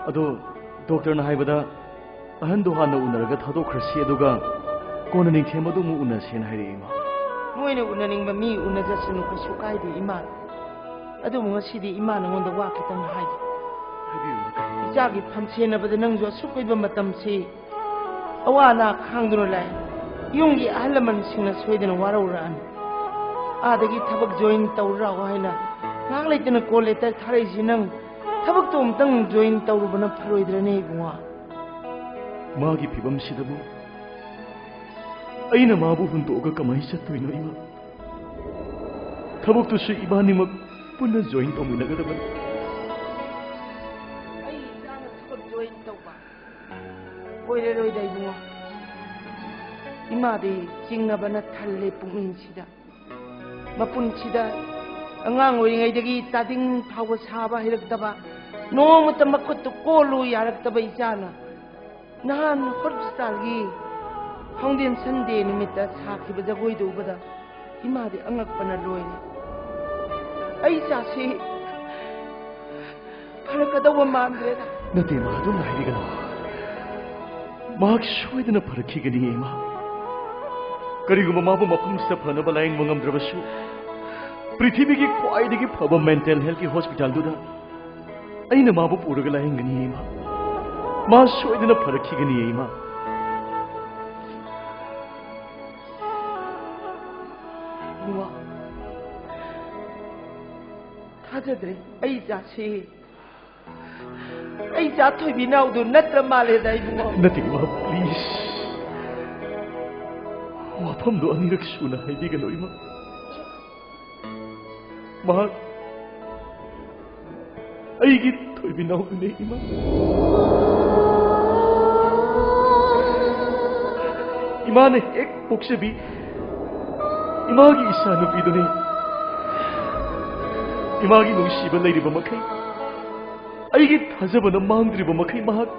ꯑꯗꯣ ꯗꯣꯛꯇꯔꯅ ꯍꯥꯏꯕꯗ ꯑꯍꯟꯗꯣ ꯍꯥꯟꯅ ꯎꯅꯔꯒ ꯊꯥꯗꯣꯛꯈ꯭ꯔꯁꯤ, ꯑꯗꯨꯒ ꯀꯣꯟꯅ ꯅꯤꯡꯊꯦꯝꯕꯗꯣ ꯑꯃꯨꯛ ꯎꯅꯁꯦꯅ ꯍꯥꯏꯔꯛꯑꯦ, ꯏꯃꯥ꯫ ꯃꯣꯏꯅ ꯎꯅꯅꯤꯡꯕ ꯃꯤ ꯎꯅꯖꯁꯅꯨ, ꯀꯩꯁꯨ ꯀꯥꯏꯗꯦ, ꯏꯃꯥ꯫ ꯑꯗꯨꯕꯨ ꯉꯁꯤꯗꯤ ꯏꯃꯥ ꯅꯉꯣꯟꯗ ꯋꯥ ꯈꯤꯇꯪ ꯍꯥꯏꯒꯦ꯫ ꯍꯥꯏꯕꯤꯌꯨ, ꯏꯃꯥ, ꯀꯔꯤ? ꯏꯆꯥꯒꯤ ꯐꯝ ꯁꯦꯟꯅꯕꯗ ꯅꯪꯁꯨ ꯑꯁꯨꯛ ꯀꯨꯏꯕ ꯃꯇꯝꯁꯤ ꯑꯋꯥ ꯑꯅꯥ ꯈꯥꯡꯗꯨꯅ ꯂꯥꯛꯑꯦ꯫ ꯌꯨꯝꯒꯤ ꯑꯍꯜ ꯂꯃꯟꯁꯤꯡꯅ ꯁꯣꯏꯗꯅ ꯋꯥꯔꯧꯔꯛꯑꯅꯤ꯫ ꯑꯥꯗꯒꯤ ꯊꯕꯛ ꯖꯣꯏꯟ ꯇꯧꯔꯨ ꯂꯥꯛꯑꯣ ꯍꯥꯏꯅ ꯉꯥꯏꯍꯥꯛ ꯂꯩꯇꯅ ꯀꯣꯜ ꯂꯦꯇꯔ ꯊꯥꯔꯛꯏꯁꯤ, ꯅꯪ ꯊꯕꯛꯇꯣ ꯑꯃꯨꯛꯇꯪ ꯖꯣꯏꯟ ꯇꯧꯔꯨꯕꯅ ꯐꯔꯣꯏꯗ꯭ꯔꯅꯦ, ꯏꯕꯨꯡꯉꯣ? ꯃꯥꯒꯤ ꯐꯤꯕꯝꯁꯤꯗꯕꯨ ꯑꯩꯅ ꯃꯥꯕꯨ ꯍꯨꯟꯗꯣꯛꯑꯒ ꯀꯃꯥꯏꯅ ꯆꯠꯇꯣꯏꯅꯣ, ꯏꯃꯥ? ꯊꯕꯛꯇꯨꯁꯨ ꯏꯕꯥꯅꯤꯃꯛ ꯄꯨꯟꯅ ꯖꯣꯏꯟ ꯇꯧꯃꯤꯟꯅꯒꯗꯕꯅꯤ꯫ ꯑꯩ ꯏꯆꯥꯅ ꯊꯕꯛ ꯖꯣꯏꯟ ꯇꯧꯕ ꯑꯣꯏꯔꯔꯣꯏꯗ, ꯏꯕꯨꯡꯉꯣ꯫ ꯏꯃꯥꯗꯤ ꯆꯤꯡꯅꯕꯅ ꯊꯜꯂꯦ ꯄꯨꯛꯅꯤꯡꯁꯤꯗ꯫ ꯃꯄꯨꯟꯁꯤꯗ ꯑꯉꯥꯡ ꯑꯣꯏꯔꯤꯉꯩꯗꯒꯤ ꯇꯥꯗꯤꯡ ꯐꯥꯎꯕ ꯁꯥꯕ ꯍꯩꯔꯛꯇꯕ, ꯅꯣꯡꯃꯇ ꯃꯈꯨꯠꯇꯨ ꯀꯣꯜꯂꯨ ꯌꯥꯔꯛꯇꯕ ꯏꯆꯥꯅ ꯅꯍꯥꯟ ꯍꯣꯁꯄꯤꯇꯥꯜꯒꯤ ꯐꯥꯎꯟꯗꯦꯁꯟ ꯗꯦ ꯅꯨꯃꯤꯠꯇ ꯁꯥꯈꯤꯕ ꯖꯒꯣꯏꯗꯨ ꯎꯕꯗ ꯏꯃꯥꯗꯤ ꯑꯉꯛꯄꯅ ꯂꯣꯏꯔꯦ꯫ ꯑꯩ ꯏꯆꯥꯁꯤ ꯐꯔꯛꯀꯗꯧꯕ ꯃꯥꯟꯗ꯭ꯔꯦꯗ꯫ ꯅꯠꯇꯦ, ꯏꯃꯥ, ꯑꯗꯨꯝꯅ ꯍꯥꯏꯕꯤꯒꯅꯨ꯫ ꯃꯍꯥꯛ ꯁꯣꯏꯗꯅ ꯐꯔꯛꯈꯤꯒꯅꯤ, ꯏꯃꯥ꯫ ꯀꯔꯤꯒꯨꯝꯕ ꯃꯥꯕꯨ ꯃꯐꯝꯁꯤꯗ ꯐꯅꯕ ꯂꯥꯌꯦꯡꯕ ꯉꯝꯗ꯭ꯔꯕꯁꯨ, ꯄ꯭ꯔꯤꯊꯤꯕꯤꯒꯤ ꯈ꯭ꯋꯥꯏꯗꯒꯤ ꯐꯕ ꯃꯦꯟꯇꯦꯜ ꯍꯦꯜꯊꯀꯤ ꯍꯣꯁꯄꯤꯇꯥꯜꯗꯨꯗ ꯑꯩꯅ ꯃꯥꯕꯨ ꯄꯨꯔꯒ ꯂꯥꯌꯦꯡꯒꯅꯤ, ꯏꯃꯥ꯫ ꯃꯥ ꯁꯣꯏꯗꯅ ꯐꯔꯛꯈꯤꯒꯅꯤ, ꯏꯃꯥ꯫ ꯏꯕꯨꯡꯉꯣ, ꯊꯥꯖꯗ꯭ꯔꯦ꯫ ꯑꯩ ꯏꯆꯥꯁꯤ, ꯑꯩ ꯏꯆꯥ ꯊꯣꯏꯕꯤ ꯅꯥꯎꯗꯨ ꯅꯠꯇ꯭ꯔ ꯃꯥꯜꯂꯦꯗ, ꯏꯕꯨꯡꯉꯣ꯫ ꯅꯠꯇꯦ, ꯏꯃꯥ, ꯄ꯭ꯂꯤꯖ꯫ ꯋꯥꯐꯝꯗꯣ ꯑꯅꯤꯔꯛ ꯁꯨꯅ ꯍꯥꯏꯕꯤꯒꯅꯨ, ꯏꯃꯥ꯫ ꯃꯍꯥꯛ ꯑꯩꯒꯤ ꯊꯣꯏꯕꯤꯅꯥꯎꯗꯨꯅꯦ, ꯏꯃꯥ꯫ ꯏꯃꯥꯅ ꯍꯦꯛ ꯄꯣꯛꯆꯕꯤ ꯏꯃꯥꯒꯤ ꯏꯆꯥ ꯅꯨꯄꯤꯗꯨꯅꯦ꯫ ꯏꯃꯥꯒꯤ ꯅꯨꯡꯁꯤꯕ ꯂꯩꯔꯤꯕ ꯃꯈꯩ, ꯑꯩꯒꯤ ꯊꯥꯖꯕꯅ ꯃꯥꯡꯗ꯭ꯔꯤꯕ ꯃꯈꯩ ꯃꯍꯥꯛ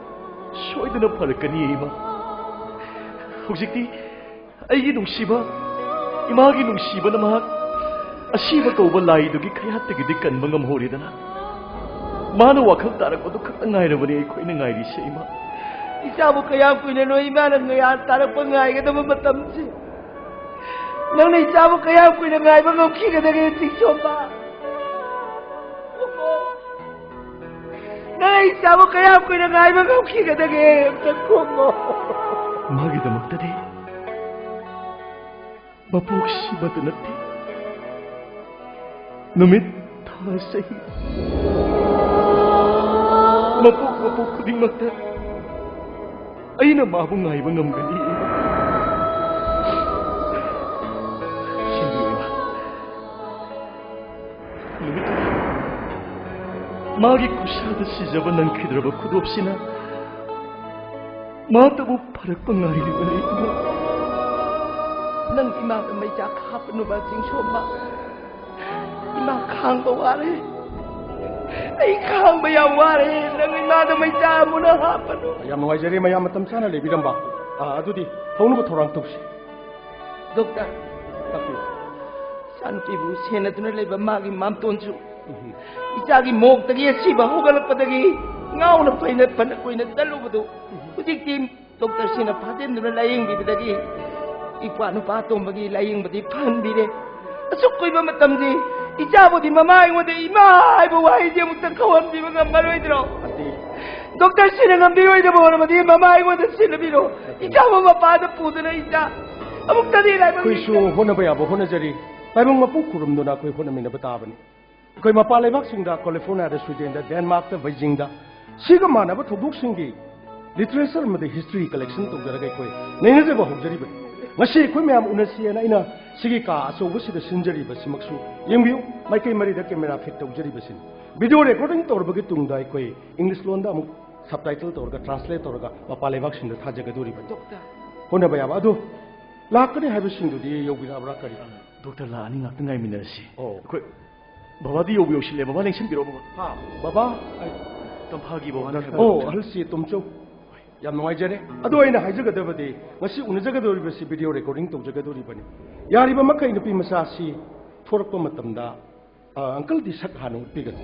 ꯁꯣꯏꯗꯅ ꯐꯔꯛꯀꯅꯤ, ꯏꯃꯥ꯫ ꯍꯧꯖꯤꯛꯇꯤ ꯑꯩꯒꯤ ꯅꯨꯡꯁꯤꯕ, ꯏꯃꯥꯒꯤ ꯅꯨꯡꯁꯤꯕꯅ ꯃꯍꯥꯛ ꯑꯁꯤꯕ ꯀꯧꯕ ꯂꯥꯏꯗꯨꯒꯤ ꯈꯌꯥꯠꯇꯒꯤꯗꯤ ꯀꯟꯕ ꯉꯝꯍꯧꯔꯦꯗꯅ꯫ ꯃꯥꯅ ꯋꯥꯈꯜ ꯇꯥꯔꯛꯄꯗꯨ ꯈꯛꯇ ꯉꯥꯏꯔꯕꯅꯤ ꯑꯩꯈꯣꯏꯅ ꯉꯥꯏꯔꯤꯁꯦ, ꯏꯃꯥ꯫ ꯏꯆꯥꯕꯨ ꯀꯌꯥꯝ ꯀꯨꯏꯅꯅꯣ ꯏꯃꯥꯅ ꯉꯥ ꯇꯥꯔꯛꯄ ꯉꯥꯏꯒꯗꯕ ꯃꯇꯝꯁꯦ? ꯅꯪꯅ ꯏꯆꯥꯕꯨ ꯀꯌꯥꯝ ꯀꯨꯏꯅ ꯉꯥꯏꯕ ꯉꯝꯈꯤꯒꯗꯒꯦ, ꯆꯤꯡꯁꯣꯝꯕ? ꯅꯪ ꯑꯩ ꯏꯆꯥꯕꯨ ꯀꯌꯥꯝ ꯀꯨꯏꯅ ꯉꯥꯏꯕ ꯉꯝꯈꯤꯒꯗꯒꯦ? ꯑꯝꯇ ꯈꯨꯝꯃꯣ꯫ ꯃꯥꯒꯤꯗꯃꯛꯇꯗꯤ ꯃꯄꯣꯛꯁꯤꯃꯇ ꯅꯠꯇꯦ, ꯅꯨꯃꯤꯠ, ꯊꯥ, ꯆꯍꯤ, ꯃꯄꯣꯛ ꯃꯄꯣꯛ ꯈꯨꯗꯤꯡꯃꯛꯇ ꯑꯩꯅ ꯃꯥꯕꯨ ꯉꯥꯏꯕ ꯉꯝꯒꯅꯤ꯫ ꯁꯤꯟꯕꯤꯌꯨ, ꯏꯃꯥ꯫ ꯅꯨꯃꯤꯠꯇꯨꯗ ꯃꯥꯒꯤ ꯈꯨꯠꯁꯥꯗ ꯁꯤꯖꯕ ꯅꯪꯈꯤꯗ꯭ꯔꯕ ꯈꯨꯗꯣꯞꯁꯤꯅ ꯃꯥꯇꯕꯨ ꯐꯔꯛꯄ ꯉꯥꯏꯔꯤꯕꯅꯤ, ꯏꯃꯥ꯫ ꯅꯪ ꯏꯃꯥꯗ ꯃꯩꯆꯥꯛ ꯍꯥꯞꯄꯅꯨꯕ, ꯆꯤꯡꯁꯣꯝꯕ꯫ ꯏꯃꯥ ꯈꯥꯡꯕ ꯋꯥꯔꯦ꯫ ꯑꯩ ꯈꯥꯡꯕ ꯌꯥꯝ ꯋꯥꯔꯦ꯫ ꯅꯪ ꯏꯃꯥꯗ ꯃꯩꯆꯥꯛ ꯑꯃꯨꯛꯅ ꯍꯥꯞꯄꯅꯨ꯫ ꯌꯥꯝ ꯅꯨꯡꯉꯥꯏꯖꯔꯦ ꯃꯌꯥꯝ ꯃꯇꯝ ꯆꯥꯅ ꯂꯩꯕꯤꯔꯝꯕ꯫ ꯑꯥ, ꯑꯗꯨꯗꯤ ꯊꯧꯅꯕ ꯊꯧꯔꯥꯡ ꯇꯧꯁꯤ꯫ ꯗꯣꯛꯇꯔ, ꯇꯥꯛꯄꯤꯌꯨ꯫ ꯏꯆꯥꯅꯨꯄꯤꯕꯨ ꯁꯦꯟꯅꯗꯨꯅ ꯂꯩꯕ ꯃꯥꯒꯤ ꯃꯥꯝꯇꯣꯟꯁꯨ ꯎꯝ꯫ ꯏꯆꯥꯒꯤ ꯃꯣꯛꯇꯒꯤ ꯑꯁꯤꯕ ꯍꯧꯒꯠꯂꯛꯄꯗꯒꯤ ꯉꯥꯎꯅ ꯐꯩꯅ ꯐꯅ ꯀꯨꯏꯅ ꯆꯠꯂꯨꯕꯗꯨ ꯍꯧꯖꯤꯛꯇꯤ ꯗꯣꯛꯇꯔꯁꯤꯡꯅ ꯐꯥꯖꯤꯟꯗꯨꯅ ꯂꯥꯌꯦꯡꯕꯤꯕꯗꯒꯤ ꯏꯄ꯭ꯋꯥ ꯅꯨꯄꯥ ꯑꯇꯣꯝꯕꯒꯤ ꯂꯥꯌꯦꯡꯕꯗꯤ ꯐꯍꯟꯕꯤꯔꯦ꯫ ꯑꯁꯨꯛ ꯀꯨꯏꯕ ꯃꯇꯝꯗꯤ ꯏꯆꯥꯕꯨꯗꯤ ꯃꯃꯥ ꯑꯩꯉꯣꯟꯗ ꯏꯃꯥ ꯍꯥꯏꯕ ꯋꯥꯍꯩꯁꯦ ꯑꯃꯨꯛꯇ ꯀꯧꯍꯟꯕꯤꯕ ꯉꯝꯃꯔꯣꯏꯗ꯭ꯔꯣ? ꯑꯗꯤ ꯗꯣꯛꯇꯔꯁꯤꯡꯅ ꯉꯝꯕꯤꯔꯣꯏꯗꯕ ꯑꯣꯏꯔꯕꯗꯤ ꯃꯃꯥ ꯑꯩꯉꯣꯟꯗ ꯁꯤꯟꯅꯕꯤꯔꯣ꯫ ꯏꯆꯥꯕꯨ ꯃꯄꯥꯗ ꯄꯨꯗꯨꯅ ꯏꯆꯥ ꯑꯃꯨꯛꯇꯗꯤ ꯂꯥꯏꯕꯛ ꯑꯩꯈꯣꯏꯁꯨ ꯍꯣꯠꯅꯕ ꯌꯥꯕ ꯍꯣꯠꯅꯖꯔꯤ꯫ ꯂꯥꯏꯕꯛ ꯃꯄꯨ ꯈꯨꯔꯨꯝꯗꯨꯅ ꯑꯩꯈꯣꯏ ꯍꯣꯠꯅꯃꯤꯟꯅꯕ ꯇꯥꯕꯅꯤ꯫ ꯑꯩꯈꯣꯏ ꯃꯄꯥꯟ ꯂꯩꯕꯥꯛꯁꯤꯡꯗ, ꯀꯦꯂꯤꯐꯣꯔꯅꯤꯌꯥꯗ, ꯁ꯭ꯋꯤꯗꯦꯟꯗ, ꯗꯦꯟꯃꯥꯔꯛꯇ, ꯕꯩꯖꯤꯡꯗ ꯁꯤꯒ ꯃꯥꯟꯅꯕ ꯊꯧꯗꯣꯛꯁꯤꯡꯒꯤ ꯂꯤꯇꯔꯦꯆꯔ ꯑꯃꯗꯤ ꯍꯤꯁꯇ꯭ꯔꯤ ꯀꯂꯦꯛꯁꯟ ꯇꯧꯖꯔꯒ ꯑꯩꯈꯣꯏ ꯅꯩꯅꯖꯕ ꯍꯧꯖꯔꯤꯕꯅꯤ꯫ ꯉꯁꯤ ꯑꯩꯈꯣꯏ ꯃꯌꯥꯝ ꯎꯅꯁꯤ ꯍꯥꯏꯅ ꯑꯩꯅ ꯁꯤꯒꯤ ꯀꯥ ꯑꯆꯧꯕꯁꯤꯗ ꯁꯤꯟꯖꯔꯤꯕꯁꯤꯃꯛꯁꯨ ꯌꯦꯡꯕꯤꯌꯨ, ꯃꯥꯏꯀꯩ ꯃꯔꯤꯗ ꯀꯦꯃꯦꯔꯥ ꯐꯤꯠ ꯇꯧꯖꯔꯤꯕꯁꯤꯅꯤ꯫ ꯚꯤꯗꯤꯑꯣ ꯔꯦꯀꯣꯔꯗꯤꯡ ꯇꯧꯔꯕꯒꯤ ꯇꯨꯡꯗ ꯑꯩꯈꯣꯏ ꯏꯪꯂꯤꯁ ꯂꯣꯟꯗ ꯑꯃꯨꯛ ꯁꯕꯇꯥꯏꯇꯜ ꯇꯧꯔꯒ, ꯇ꯭ꯔꯥꯟꯁꯂꯦꯠ ꯇꯧꯔꯒ ꯃꯄꯥꯟ ꯂꯩꯕꯥꯛꯁꯤꯡꯗ ꯊꯥꯖꯒꯗꯧꯔꯤꯕꯅꯤ꯫ ꯗꯣꯛꯇꯔ꯫ ꯍꯣꯠꯅꯕ ꯌꯥꯕ ꯑꯗꯨ ꯂꯥꯛꯀꯅꯤ ꯍꯥꯏꯕꯁꯤꯡꯗꯨꯗꯤ ꯌꯧꯕꯤꯔꯛꯑꯕ꯭ꯔꯥ ꯀꯔꯤ? ꯗꯣꯛꯇꯔ, ꯂꯥꯛꯑꯅꯤ, ꯉꯥꯛꯇꯪ ꯉꯥꯏꯃꯤꯟꯅꯔꯁꯤ꯫ ꯑꯣ꯫ ꯑꯩꯈꯣꯏ ꯕꯕꯥꯗꯤ ꯌꯧꯕ ꯌꯧꯁꯤꯜꯂꯦ꯫ ꯕꯕꯥ ꯂꯦꯡꯁꯤꯟꯕꯤꯔꯛꯑꯣ, ꯕꯕꯥ꯫ ꯍꯥ, ꯕꯕꯥ? ꯑꯩ ꯇꯝꯐꯥꯒꯤ ꯕꯕꯥꯅ ꯍꯥꯏꯕ꯫ ꯑꯣ, ꯑꯍꯜꯁꯤ ꯇꯣꯝꯆꯧ꯫ ꯌꯥꯝ ꯅꯨꯡꯉꯥꯏꯖꯔꯦ꯫ ꯑꯗꯣ ꯑꯩꯅ ꯍꯥꯏꯖꯒꯗꯕꯗꯤ, ꯉꯁꯤ ꯎꯅꯖꯒꯗꯧꯔꯤꯕꯁꯤ ꯚꯤꯗꯤꯑꯣ ꯔꯦꯀꯣꯔꯗꯤꯡ ꯇꯧꯖꯒꯗꯧꯔꯤꯕꯅꯤ꯫ ꯌꯥꯔꯤꯕ ꯃꯈꯩ ꯅꯨꯄꯤ ꯃꯆꯥꯁꯤ ꯊꯣꯔꯛꯄ ꯃꯇꯝꯗ, ꯑ, ꯑꯪꯀꯜꯗꯤ ꯁꯛ ꯍꯥꯟꯅ ꯎꯠꯄꯤꯒꯅꯨ꯫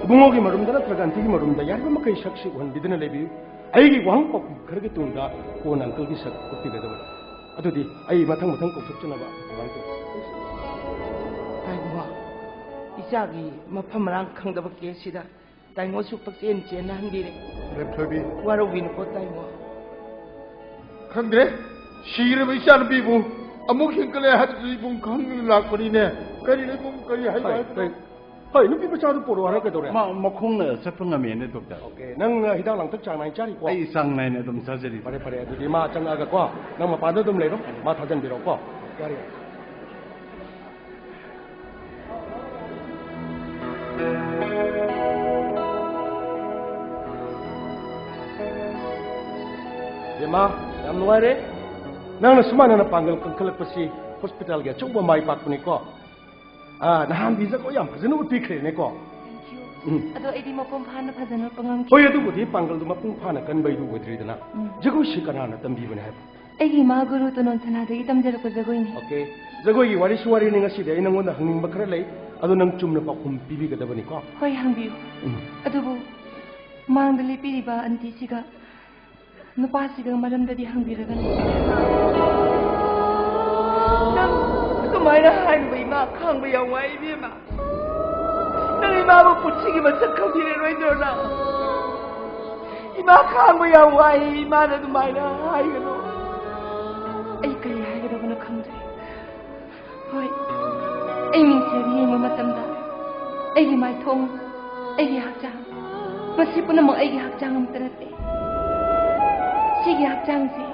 ꯏꯕꯨꯡꯉꯣꯒꯤ ꯃꯔꯨꯝꯗ ꯅꯠꯇ꯭ꯔꯒ ꯑꯟꯇꯤꯒꯤ ꯃꯔꯨꯝꯗ ꯌꯥꯔꯤꯕ ꯃꯈꯩ ꯁꯛꯁꯤ ꯎꯍꯟꯕꯤꯗꯨꯅ ꯂꯩꯕꯤꯌꯨ꯫ ꯑꯩꯒꯤ ꯋꯥꯍꯪ ꯄꯥꯎꯈꯨꯝ ꯈꯔꯒꯤ ꯇꯨꯡꯗ ꯀꯣꯟꯅ ꯑꯪꯀꯜꯒꯤ ꯁꯛ ꯎꯠꯄꯤꯒꯗꯕꯅꯤ꯫ ꯑꯗꯨꯗꯤ ꯑꯩ ꯃꯊꯪ ꯃꯊꯪ ꯀꯧꯊꯣꯛꯆꯅꯕ ꯑꯗꯨꯃꯥꯏꯅ ꯇꯧꯖꯔꯒꯦ꯫ ꯇꯥꯏꯕꯨꯡꯉꯣ, ꯏꯆꯥꯒꯤ ꯃꯐꯝ ꯃꯔꯥꯡ ꯈꯪꯗꯕ ꯀꯦꯁꯁꯤꯗ ꯇꯥꯏꯉꯣꯁꯨ ꯄꯛꯆꯦꯟ ꯆꯦꯟꯅꯍꯟꯕꯤꯔꯦ꯫ ꯔꯦꯞꯊꯣꯏꯕꯤ꯫ ꯋꯥꯔꯧꯕꯤꯅꯨꯀꯣ ꯇꯥꯏꯉꯣ꯫ ꯈꯪꯗ꯭ꯔꯦ, ꯁꯤꯔꯕ ꯏꯆꯥꯅꯨꯄꯤꯕꯨ ꯑꯃꯨꯛ ꯍꯤꯡꯒꯠꯂꯦ ꯍꯥꯏꯕꯗꯨ ꯏꯕꯨꯡ ꯈꯪꯗꯅ ꯂꯥꯛꯄꯅꯤꯅꯦ꯫ ꯀꯔꯤꯅꯣ ꯏꯕꯨꯡ, ꯀꯔꯤ ꯍꯥꯏꯕ ꯍꯣꯏ, ꯍꯥꯏꯕꯅꯣ? ꯍꯣꯏ꯫ ꯍꯣꯏ, ꯅꯨꯄꯤ ꯃꯆꯥꯗꯨ ꯄꯣꯔꯛꯑꯣ ꯍꯥꯏꯔ ꯀꯩꯗꯧꯔꯦ? ꯃꯥ ꯃꯈꯣꯡꯅ ꯆꯠꯄ ꯉꯝꯃꯦꯅꯦ, ꯗꯣꯛꯇꯔ꯫ ꯑꯣꯀꯦ, ꯅꯪ ꯍꯤꯗꯥꯛ ꯂꯥꯡꯊꯛ ꯆꯥꯡ ꯅꯥꯏꯅ ꯆꯥꯔꯤꯀꯣ? ꯑꯩ ꯆꯥꯡ ꯅꯥꯏꯅ ꯑꯗꯨꯝ ꯆꯥꯖꯔꯤ꯫ ꯐꯔꯦ, ꯐꯔꯦ, ꯑꯗꯨꯗꯤ ꯃꯥ ꯆꯪꯉꯛꯑꯒꯀꯣ, ꯅꯪ ꯃꯄꯥꯟꯗ ꯑꯗꯨꯝ ꯂꯩꯔꯣ, ꯃꯥ ꯊꯥꯖꯟꯕꯤꯔꯣꯀꯣ꯫ ꯌꯥꯔꯦ, ꯌꯥꯔꯦ꯫ ꯕꯦꯝꯃ, ꯌꯥꯝ ꯅꯨꯡꯉꯥꯏꯔꯦ꯫ ꯅꯪꯅ ꯁꯨꯃꯥꯏꯅ ꯅꯄꯥꯡꯒꯜ ꯀꯟꯈꯠꯂꯛꯄꯁꯤ ꯍꯣꯁꯄꯤꯇꯥꯜꯒꯤ ꯑꯆꯧꯕ ꯃꯥꯏ ꯄꯥꯛꯄꯅꯤꯀꯣ꯫ ꯑꯥ, ꯅꯍꯥꯟꯗꯤ ꯖꯒꯣꯏ ꯌꯥꯝ ꯐꯖꯅ ꯎꯠꯄꯤꯈ꯭ꯔꯦꯅꯦꯀꯣ꯫ Thank you. ꯎꯝ꯫ ꯑꯗꯣ ꯑꯩꯗꯤ ꯃꯄꯨꯡ ꯐꯥꯅ ꯐꯖꯅ ꯎꯠꯄ ꯉꯝꯈꯤ꯫ ꯍꯣꯏ, ꯑꯗꯨꯕꯨꯗꯤ ꯄꯥꯡꯒꯜꯗꯨ ꯃꯄꯨꯡ ꯐꯥꯅ ꯀꯟꯕꯩꯗꯨ ꯑꯣꯏꯗ꯭ꯔꯤꯗꯅ꯫ ꯎꯝ꯫ ꯖꯒꯣꯏꯁꯤ ꯀꯅꯥꯅ ꯇꯝꯕꯤꯕꯅꯦ ꯍꯥꯏꯕ? ꯑꯩꯒꯤ ꯏꯃꯥ ꯒꯨꯔꯨ ꯇꯣꯅꯣꯟ ꯁꯅꯥꯗꯒꯤ ꯇꯝꯖꯔꯛꯄ ꯖꯒꯣꯏꯅꯤ꯫ ꯑꯣꯀꯦ꯫ ꯖꯒꯣꯏꯒꯤ ꯋꯥꯔꯤꯁꯨ ꯋꯥꯔꯤꯅꯤ, ꯉꯁꯤꯗꯤ ꯑꯩ ꯅꯪꯉꯣꯟꯗ ꯍꯪꯅꯤꯡꯕ ꯈꯔ ꯂꯩ, ꯑꯗꯣ ꯅꯪ ꯆꯨꯝꯅ ꯄꯥꯎꯈꯨꯝ ꯄꯤꯕꯤꯒꯗꯕꯅꯤꯀꯣ꯫ ꯍꯣꯏ, ꯍꯪꯕꯤꯌꯨ꯫ ꯎꯝ꯫ ꯑꯗꯨꯕꯨ ꯃꯥꯡꯗ ꯂꯦꯞꯄꯤꯔꯤꯕ ꯑꯟꯇꯤꯁꯤꯒ ꯅꯨꯄꯥꯁꯤꯒ ꯃꯔꯝꯗꯗꯤ ꯍꯪꯕꯤꯔꯒꯅꯨ꯫ ꯅꯪ ꯑꯗꯨꯃꯥꯏꯅ ꯍꯥꯏꯔꯨꯕ ꯏꯃꯥ ꯈꯥꯡꯕ ꯌꯥꯝ ꯋꯥꯏ ꯏꯕꯦꯝꯃ꯫ ꯅꯪ ꯏꯃꯥꯕꯨ ꯄꯨꯟꯁꯤꯒꯤ ꯃꯁꯛ ꯈꯪꯕꯤꯔꯔꯣꯏꯗ꯭ꯔꯣ ꯅꯪ? ꯏꯃꯥ ꯈꯥꯡꯕ ꯌꯥꯝ ꯋꯥꯏ, ꯏꯃꯥꯅ ꯑꯗꯨꯃꯥꯏꯅ ꯍꯥꯏꯒꯅꯨ꯫ ꯑꯩ ꯀꯔꯤ ꯍꯥꯏꯒꯗꯕꯅꯣ ꯈꯪꯗ꯭ꯔꯦ꯫ ꯍꯣꯏ, ꯑꯩ ꯃꯤꯡꯁꯦꯜꯗ ꯌꯦꯡꯕ ꯃꯇꯝꯗ ꯑꯩꯒꯤ ꯃꯥꯏꯊꯣꯡ, ꯑꯩꯒꯤ ꯍꯛꯆꯥꯡ, ꯃꯁꯤ ꯄꯨꯝꯅꯃꯛ ꯑꯩꯒꯤ ꯍꯛꯆꯥꯡ ꯑꯃꯠꯇ ꯅꯠꯇꯦ꯫ ꯁꯤꯒꯤ ꯍꯛꯆꯥꯡꯁꯤ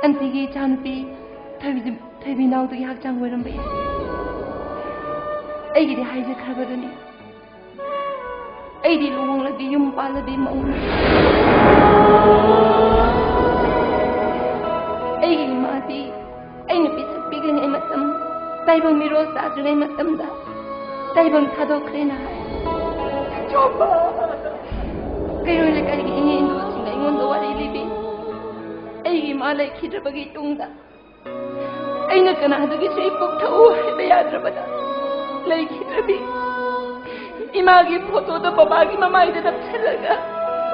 ꯑꯟꯇꯤꯒꯤ ꯏꯆꯥꯅꯨꯄꯤ ꯊꯣꯏꯕꯤ-, ꯊꯣꯏꯕꯤꯅꯥꯎꯗꯨꯒꯤ ꯍꯛꯆꯥꯡ ꯑꯣꯏꯔꯝꯕ ꯌꯥꯏ꯫ ꯑꯩꯒꯤꯗꯤ ꯍꯥꯏꯖꯈ꯭ꯔꯕꯗꯨꯅꯤ꯫ ꯑꯩꯗꯤ ꯂꯨꯍꯣꯡꯂꯗꯤ ꯌꯨꯝ ꯄꯥꯜꯂꯗꯤ ꯃꯧꯅꯤ꯫ ꯑꯩꯒꯤ ꯏꯃꯥꯗꯤ ꯑꯩꯅ ꯄꯤꯁꯛ ꯄꯤꯛꯂꯤꯉꯩ ꯃꯇꯝ, ꯇꯥꯏꯕꯪ ꯃꯤꯔꯣꯜ ꯆꯥꯗ꯭ꯔꯤꯉꯩ ꯃꯇꯝꯗ ꯇꯥꯏꯕꯪ ꯊꯥꯗꯣꯛꯈ꯭ꯔꯦꯅ ꯍꯥꯏ꯫ ꯆꯣꯝꯕ! ꯀꯩꯔꯣꯏ ꯂꯩꯀꯥꯏꯒꯤ ꯏꯅꯦ ꯏꯟꯗꯨꯁꯤꯡꯅ ꯑꯩꯉꯣꯟꯗ ꯋꯥꯔꯤ ꯂꯤꯕꯤ꯫ ꯑꯩꯒꯤ ꯏꯃꯥ ꯂꯩꯈꯤꯗ꯭ꯔꯕꯒꯤ ꯇꯨꯡꯗ ꯑꯩꯅ ꯀꯅꯥꯗꯒꯤꯁꯨ ꯏꯄꯨꯛ ꯊꯛꯎ ꯍꯥꯏꯕ ꯌꯥꯗ꯭ꯔꯕꯗ ꯂꯩꯈꯤꯗ꯭ꯔꯕꯤ ꯏꯃꯥꯒꯤ ꯐꯣꯇꯣꯗ ꯕꯕꯥꯒꯤ ꯃꯃꯥꯏꯗ ꯅꯞꯁꯤꯜꯂꯒ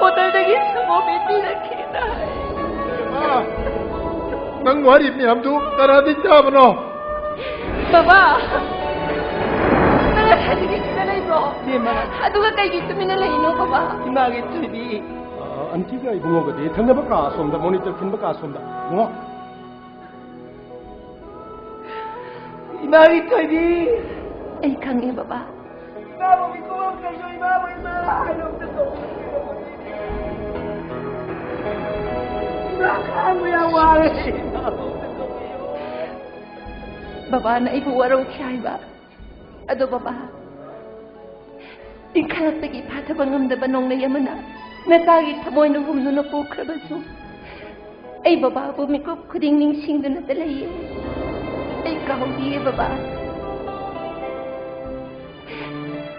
ꯕꯣꯇꯜꯗꯒꯤ ꯁꯪꯒꯣꯝ ꯄꯤꯔꯛꯈꯤꯅ ꯍꯥꯏ꯫ ꯏꯃꯥ, ꯅꯪ ꯋꯥꯔꯤ ꯃꯌꯥꯝꯗꯨ ꯀꯅꯥꯗꯒꯤ ꯇꯥꯕꯅꯣ? ꯕꯕꯥ, ꯅꯪ ꯉꯁꯥꯏꯗꯒꯤ ꯁꯤꯗ ꯂꯩꯕ꯭ꯔꯣ? ꯏꯕꯦꯝꯃ꯫ ꯑꯗꯨꯒ ꯀꯩꯒꯤ ꯇꯨꯃꯤꯟꯅ ꯂꯩꯔꯤꯅꯣ, ꯕꯕꯥ? ꯏꯃꯥꯒꯤ ꯊꯣꯏꯕꯤ꯫ ꯑ, ꯑꯟꯇꯤꯒ ꯏꯕꯨꯡꯉꯣꯒꯗꯤ ꯊꯪꯅꯕ ꯀꯥ ꯑꯁꯣꯝꯗ, ꯃꯣꯅꯤꯇꯔ ꯈꯤꯟꯕ ꯀꯥ ꯑꯁꯣꯝꯗ꯫ ꯏꯕꯨꯡꯉꯣ꯫ ꯏꯃꯥꯒꯤ ꯊꯣꯏꯕꯤ! ꯑꯩ ꯈꯪꯉꯦ, ꯕꯕꯥ꯫ ꯏꯃꯥꯕꯨ ꯃꯤꯀꯨꯞ ꯑꯃ ꯀꯩꯁꯨ ꯏꯃꯥꯕꯨ ꯏꯃꯥ ꯍꯥꯏꯅ ꯑꯝꯇ ꯀꯧꯕꯤꯔꯛꯇꯦ꯫ ꯏꯃꯥ ꯈꯥꯡꯕ ꯌꯥꯝ ꯋꯥꯔꯦ꯫ ꯕꯕꯥꯅ ꯑꯩꯕꯨ ꯋꯥꯔꯧꯈꯤ ꯍꯥꯏꯕ꯫ ꯑꯗꯣ ꯕꯕꯥ, ꯏꯟꯈꯠꯂꯛꯄꯒꯤ ꯐꯥꯊꯕ ꯉꯝꯗꯕ ꯅꯣꯡꯂꯩ ꯑꯃꯅ ꯅꯆꯥꯒꯤ ꯊꯃꯣꯏꯅ ꯍꯨꯝꯗꯨꯅ ꯄꯨꯈ꯭ꯔꯕꯁꯨ, ꯑꯩ ꯕꯕꯥꯕꯨ ꯃꯤꯀꯨꯞ ꯈꯨꯗꯤꯡ ꯅꯤꯡꯁꯤꯡꯗꯨꯅꯇ ꯂꯩꯌꯦ꯫ ꯑꯩ ꯀꯥꯎꯗꯤꯌꯦ ꯕꯕꯥ꯫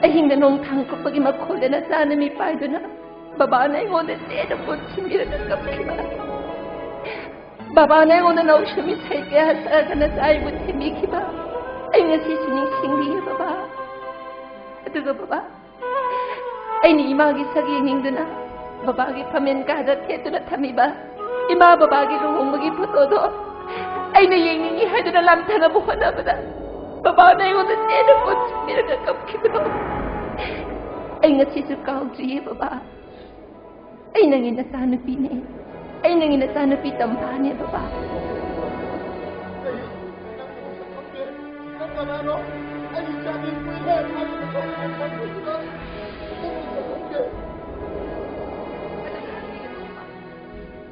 ꯑꯍꯤꯡꯗ ꯅꯣꯡꯊꯥꯡ ꯀꯨꯞꯄꯒꯤ ꯃꯈꯣꯜꯗ ꯅꯆꯥꯅ ꯃꯤ ꯄꯥꯏꯗꯨꯅ ꯕꯕꯥꯅ ꯑꯩꯉꯣꯟꯗ ꯆꯦꯠꯅ ꯄꯣꯠꯁꯤꯟꯕꯤꯔꯒ ꯀꯞꯈꯤꯕ꯫ ꯕꯕꯥꯅ ꯑꯩꯉꯣꯟꯗ ꯂꯧꯁꯨ ꯃꯤꯁꯩ ꯀꯌꯥ ꯆꯠꯂꯒ ꯅꯆꯥ ꯑꯩꯕꯨ ꯊꯦꯝꯕꯤꯈꯤꯕ ꯑꯩ ꯉꯁꯤꯁꯨ ꯅꯤꯡꯁꯤꯡꯂꯤꯌꯦ ꯕꯕꯥ꯫ ꯑꯗꯨꯒ ꯕꯕꯥ, ꯑꯩꯅ ꯏꯃꯥꯒꯤ ꯁꯛ ꯌꯦꯡꯅꯤꯡꯗꯨꯅ ꯕꯕꯥꯒꯤ ꯐꯝꯃꯦꯟ ꯀꯥꯗ ꯊꯦꯠꯇꯨꯅ ꯊꯝꯃꯤꯕ ꯏꯃꯥ ꯕꯕꯥꯒꯤ ꯂꯨꯍꯣꯡꯕꯒꯤ ꯐꯣꯇꯣꯗꯣ ꯑꯩꯅ ꯌꯦꯡꯅꯤꯡꯉꯤ ꯍꯥꯏꯗꯨꯅ ꯂꯥꯝꯊꯅꯕ ꯍꯣꯠꯅꯕꯗ ꯕꯕꯥꯅ ꯑꯩꯉꯣꯟꯗ ꯆꯦꯠꯅ ꯄꯣꯠꯁꯤꯟꯕꯤꯔꯒ ꯀꯞꯈꯤꯕꯗꯣ ꯑꯩ ꯉꯁꯤꯁꯨ ꯀꯥꯎꯗ꯭ꯔꯤꯌꯦ ꯕꯕꯥ꯫ ꯑꯩ ꯅꯪꯒꯤ ꯅꯆꯥꯅꯨꯄꯤꯅꯦ꯫ ꯑꯩ ꯅꯪꯒꯤ ꯅꯆꯥꯅꯨꯄꯤ ꯇꯝꯐꯥꯅꯦ ꯕꯕꯥ꯫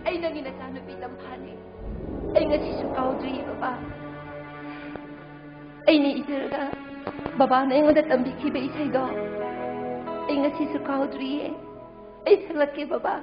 ꯑꯩ ꯅꯪꯒꯤ ꯅꯆꯥꯅꯨꯄꯤ ꯇꯝꯐꯥꯅꯦ꯫ ꯑꯩ ꯉꯁꯤꯁꯨ ꯀꯥꯎꯗ꯭ꯔꯤꯌꯦ ꯕꯕꯥ꯫ ꯑꯩꯅ ꯏꯖꯔꯒ ꯕꯕꯥꯅ ꯑꯩꯉꯣꯟꯗ ꯇꯝꯕꯤꯈꯤꯕ ꯏꯁꯩꯗꯣ ꯑꯩ ꯉꯁꯤꯁꯨ ꯀꯥꯎꯗ꯭ꯔꯤꯌꯦ꯫ ꯑꯩ ꯁꯛꯂꯛꯀꯦ ꯕꯕꯥ꯫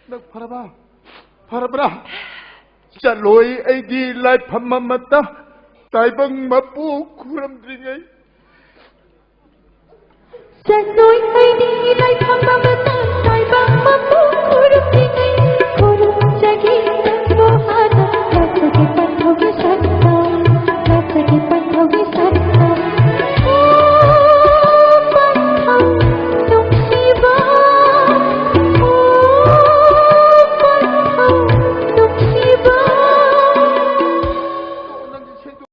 ꯅꯪ ꯐꯔꯕ? ꯐꯔꯕ꯭ꯔꯥ? ꯆꯠꯂꯣꯏ ꯑꯩꯗꯤ ꯂꯥꯏꯐꯝ ꯑꯃꯠꯇ, ꯇꯥꯏꯕꯪ ꯃꯄꯨ ꯈꯨꯔꯨꯝꯗ꯭ꯔꯤꯉꯩ꯫ ꯆꯠꯂꯣꯏ ꯑꯩꯗꯤ ꯂꯥꯏꯐꯝ ꯑꯃ